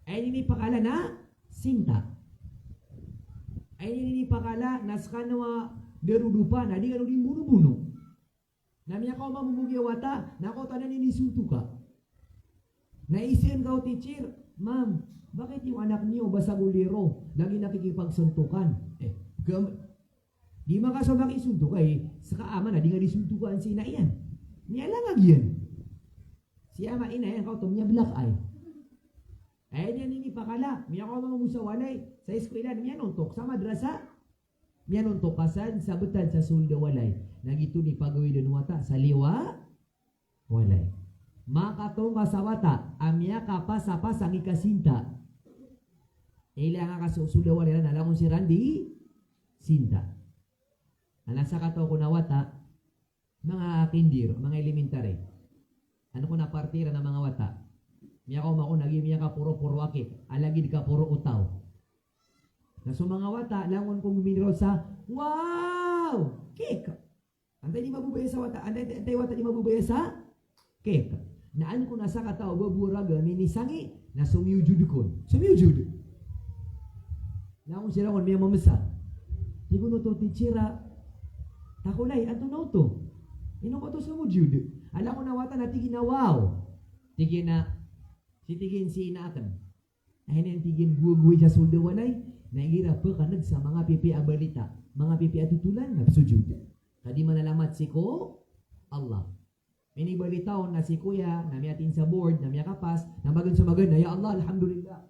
Aya niyan i pakala na sinta. Aya niyan i pakala na skano a darodopa na di kano di mbonobono. Na miyakaoma mambo giya wata, na kaoto a niyan i sontoka. Na isaan ka o teacher, "Ma'am, bakit yung anak niyo basag o lero, lagi nakikipagsontokan?" Eh, gam-, di makasomak i sontoka, eh, ska ama na di nga di sontokan si ina iyan. Miyalangag iyan. Si ama ina iyan kaoto, miya-black eye. Aya niyan i pakala, miyakaoma mambo sa walay, sa eskwela, miyanontok, sa madrasa, miyanontok ka san, sa btad sa sold a walay. Na giyoto i pagawid o wata sa liwa, Walay. Makatong ka sa wata a miyakapasapasang i kasinta. Ilaya ngka so solda walay iran a langon siran di sinta. Na sakataw ko na wata, manga kinder, manga elementary. Ano ko na parti iran a manga wata. Miyakaoma ko na gi miyakaporoporo a cake, a lagid kaporo o taw. Na so manga wata, langon ko gominirawsa, "Wow! Cake!" Antaa i di mababaya sa wata, antaa, antaa i wata di mababaya sa cake. Na an ko na sakataw a babo a raga a minisangi, na somiyojod kon. Somiyojod. Na langon siran kon miyamamesa. Tig on oto, "Teacher, a, takolay, antonaa oto? Ino ka oto somiyojod?" A langon a wata na tig iyan a, "Wow." Tig iyan a, si tig iyan si ina aken. Aya niyan tig iyan gowagoway sa solda walay, na igira pekaneg sa manga pipiya a balita, manga pipiya a totolan, na pesojod. Ka di manalamat sii ko Allah. Minibalita on na si kuya, na miyatin sa board, na miyakapas, na magan sa magan, na ya Allah, alhamdulillah.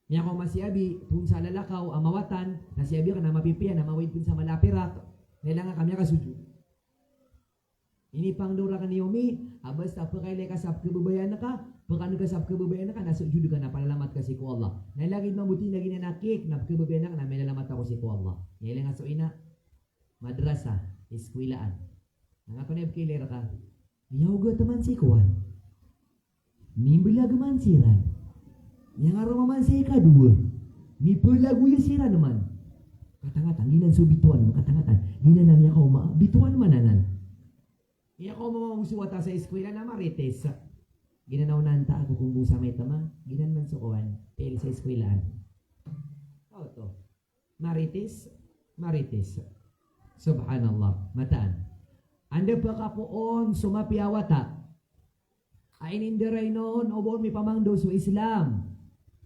Miyakaoma si abi, poon sa lalakaw a mawatan, na si abi aken na mapipiya, na mawaid poon sa mala a pirak, na ilaya ngka miyakasojod. Inipangndao raken i omi a basta pekailay ka sa pekebabayaan ka, pekaneg ka sa pekebabayaan ka, na sojod ka na palalamat ka sii ko Allah. Na ilagid mambo tig iyan a giyanan a cake na pekebabayaan ka na milalamat ako sii ko Allah. Aya ilaya ngka so ina, madrasa, iskwilaan. Na antonaa i pekiilay reka? Miyaogat man sii kowan. Mimbelag man siran. Miyangaroma man sii kadowa. Mipelagoya siran man. Katangkatan, giyanan so bitowan, katangkatan. Giyanan a miyakaoma, bitowan man anan. Miyakaoma mambo so wata sa iskwela na marites. Giyanan a onaan ta ako kombo sa may tama. Giyanan man so kowan. Pil sa iskwelaan. Oto. Marites, marites. Subhanallah, mataan. Anda pekapoon so mapiya a wata a inindarainon o ba on mipamangdo so Islam.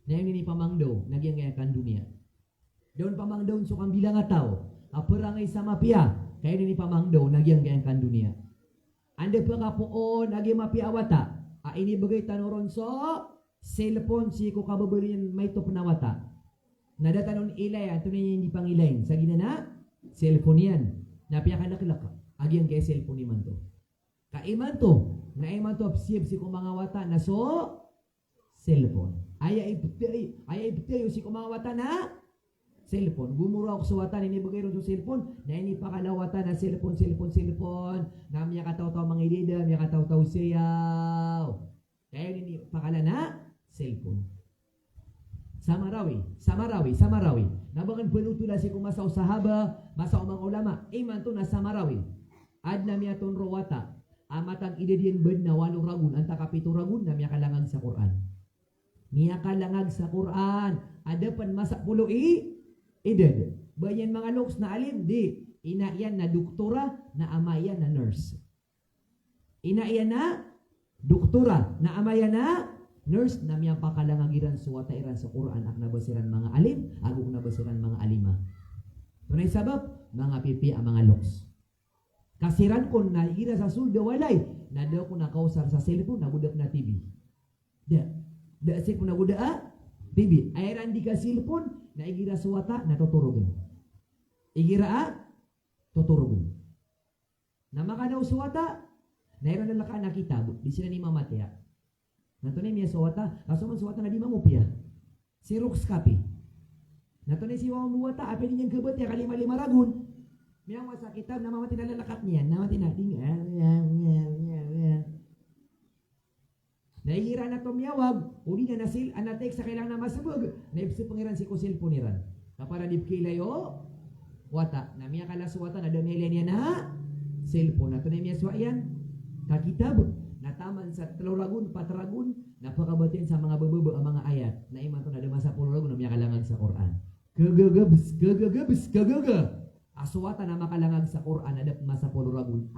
Na ino inipamangdo, na giyangkaya kandoniya. Da on pamangdon so kambilangataw a perangay sa mapiya, ka ino inipamangdo, na giyangkaya kandoniya. Anda pekapoon a giya mapiya a wata a inibegay tano ron so cellphone sii ko kababaloy niyan maito pen a wata. Na da tano on ilaya antonaa i di pangilayin sa giyanan a cellphone iyan. Na piyakaleklek a giyangkaya cellphone imanto. Ka imanto, na imanto a pesiyab sii ko manga wata na so cellphone. Aya ibetay, aya ibetay o sii ko manga wata na cellphone. Gomora ako so wata na inibegay ron so cellphone, na inipakala o wata na cellphone, cellphone, cellphone. Na miyakataw-taw manga idida, miyakataw-taw siyaw. Ka aya inipakala na cellphone. Sa Marawi, sa Marawi, sa Marawi. Na ba ngka penotola sii ko masa o sahaba, masa o manga ulama, imanto na sa Marawi. Aden a miyatonro o wata a matag idad iyan ba aden a walo ragon antaa ka pito ragon na miyakalangag sa Qur'an. Miyakalangag sa Qur'an a da pen masapolo i idad. Ba iyan manga loks na alim? Di. Ina iyan na doktora, na ama iyan na nurse. Ina iyan na doktora, na ama iyan na nurse, na miyapakalangag iran so wata iran sa Qur'an a kena ba siran manga alim ago kena ba siran manga alima. Antonaa i sabap? Manga pipiya a manga loks. Ka siran kon na igira sa soled a walay, na da kon a kaosar sa cellphone ago da pen a T V. Da. Da cellphone ago da a T V. Aya iran di ka-cellphone, na igira so wata na totorogen. Igira a totorogen. Na makadaw so wata, na iran lalakaan a kitab, di siran i mamatiya. Na antonaa i miyasowa o wata, ka so man so wata na di mamopiya. Xerox copy. Na antonaa i siyowa mambo o wata, apiya di niyan kabatiya ka lima-lima ragon. Miyaoma sa kitab, na mamatiya na lalakat iyan, na mamatiya na di, na igira na tomiyawag, o di na nasil, ana text a kailangan a masebeg, na ipesepeng iran sii ko cellphone iran. Ka para di pekiilay o wata, na miyakala so wata na da miyailay niyan a cellphone. Na antonaa i miyasowa iyan? Ka kitab, na taman sa telo ragon, pat ragon, na pekabatiya sa manga bebebe a manga ayat. Na imanto na da masapolo ragon a miyakalangag sa Qur'an. Kegege bes, kegege bes, kegege. A so wata na makalangag sa Qur'an a da pen masapolo ragon.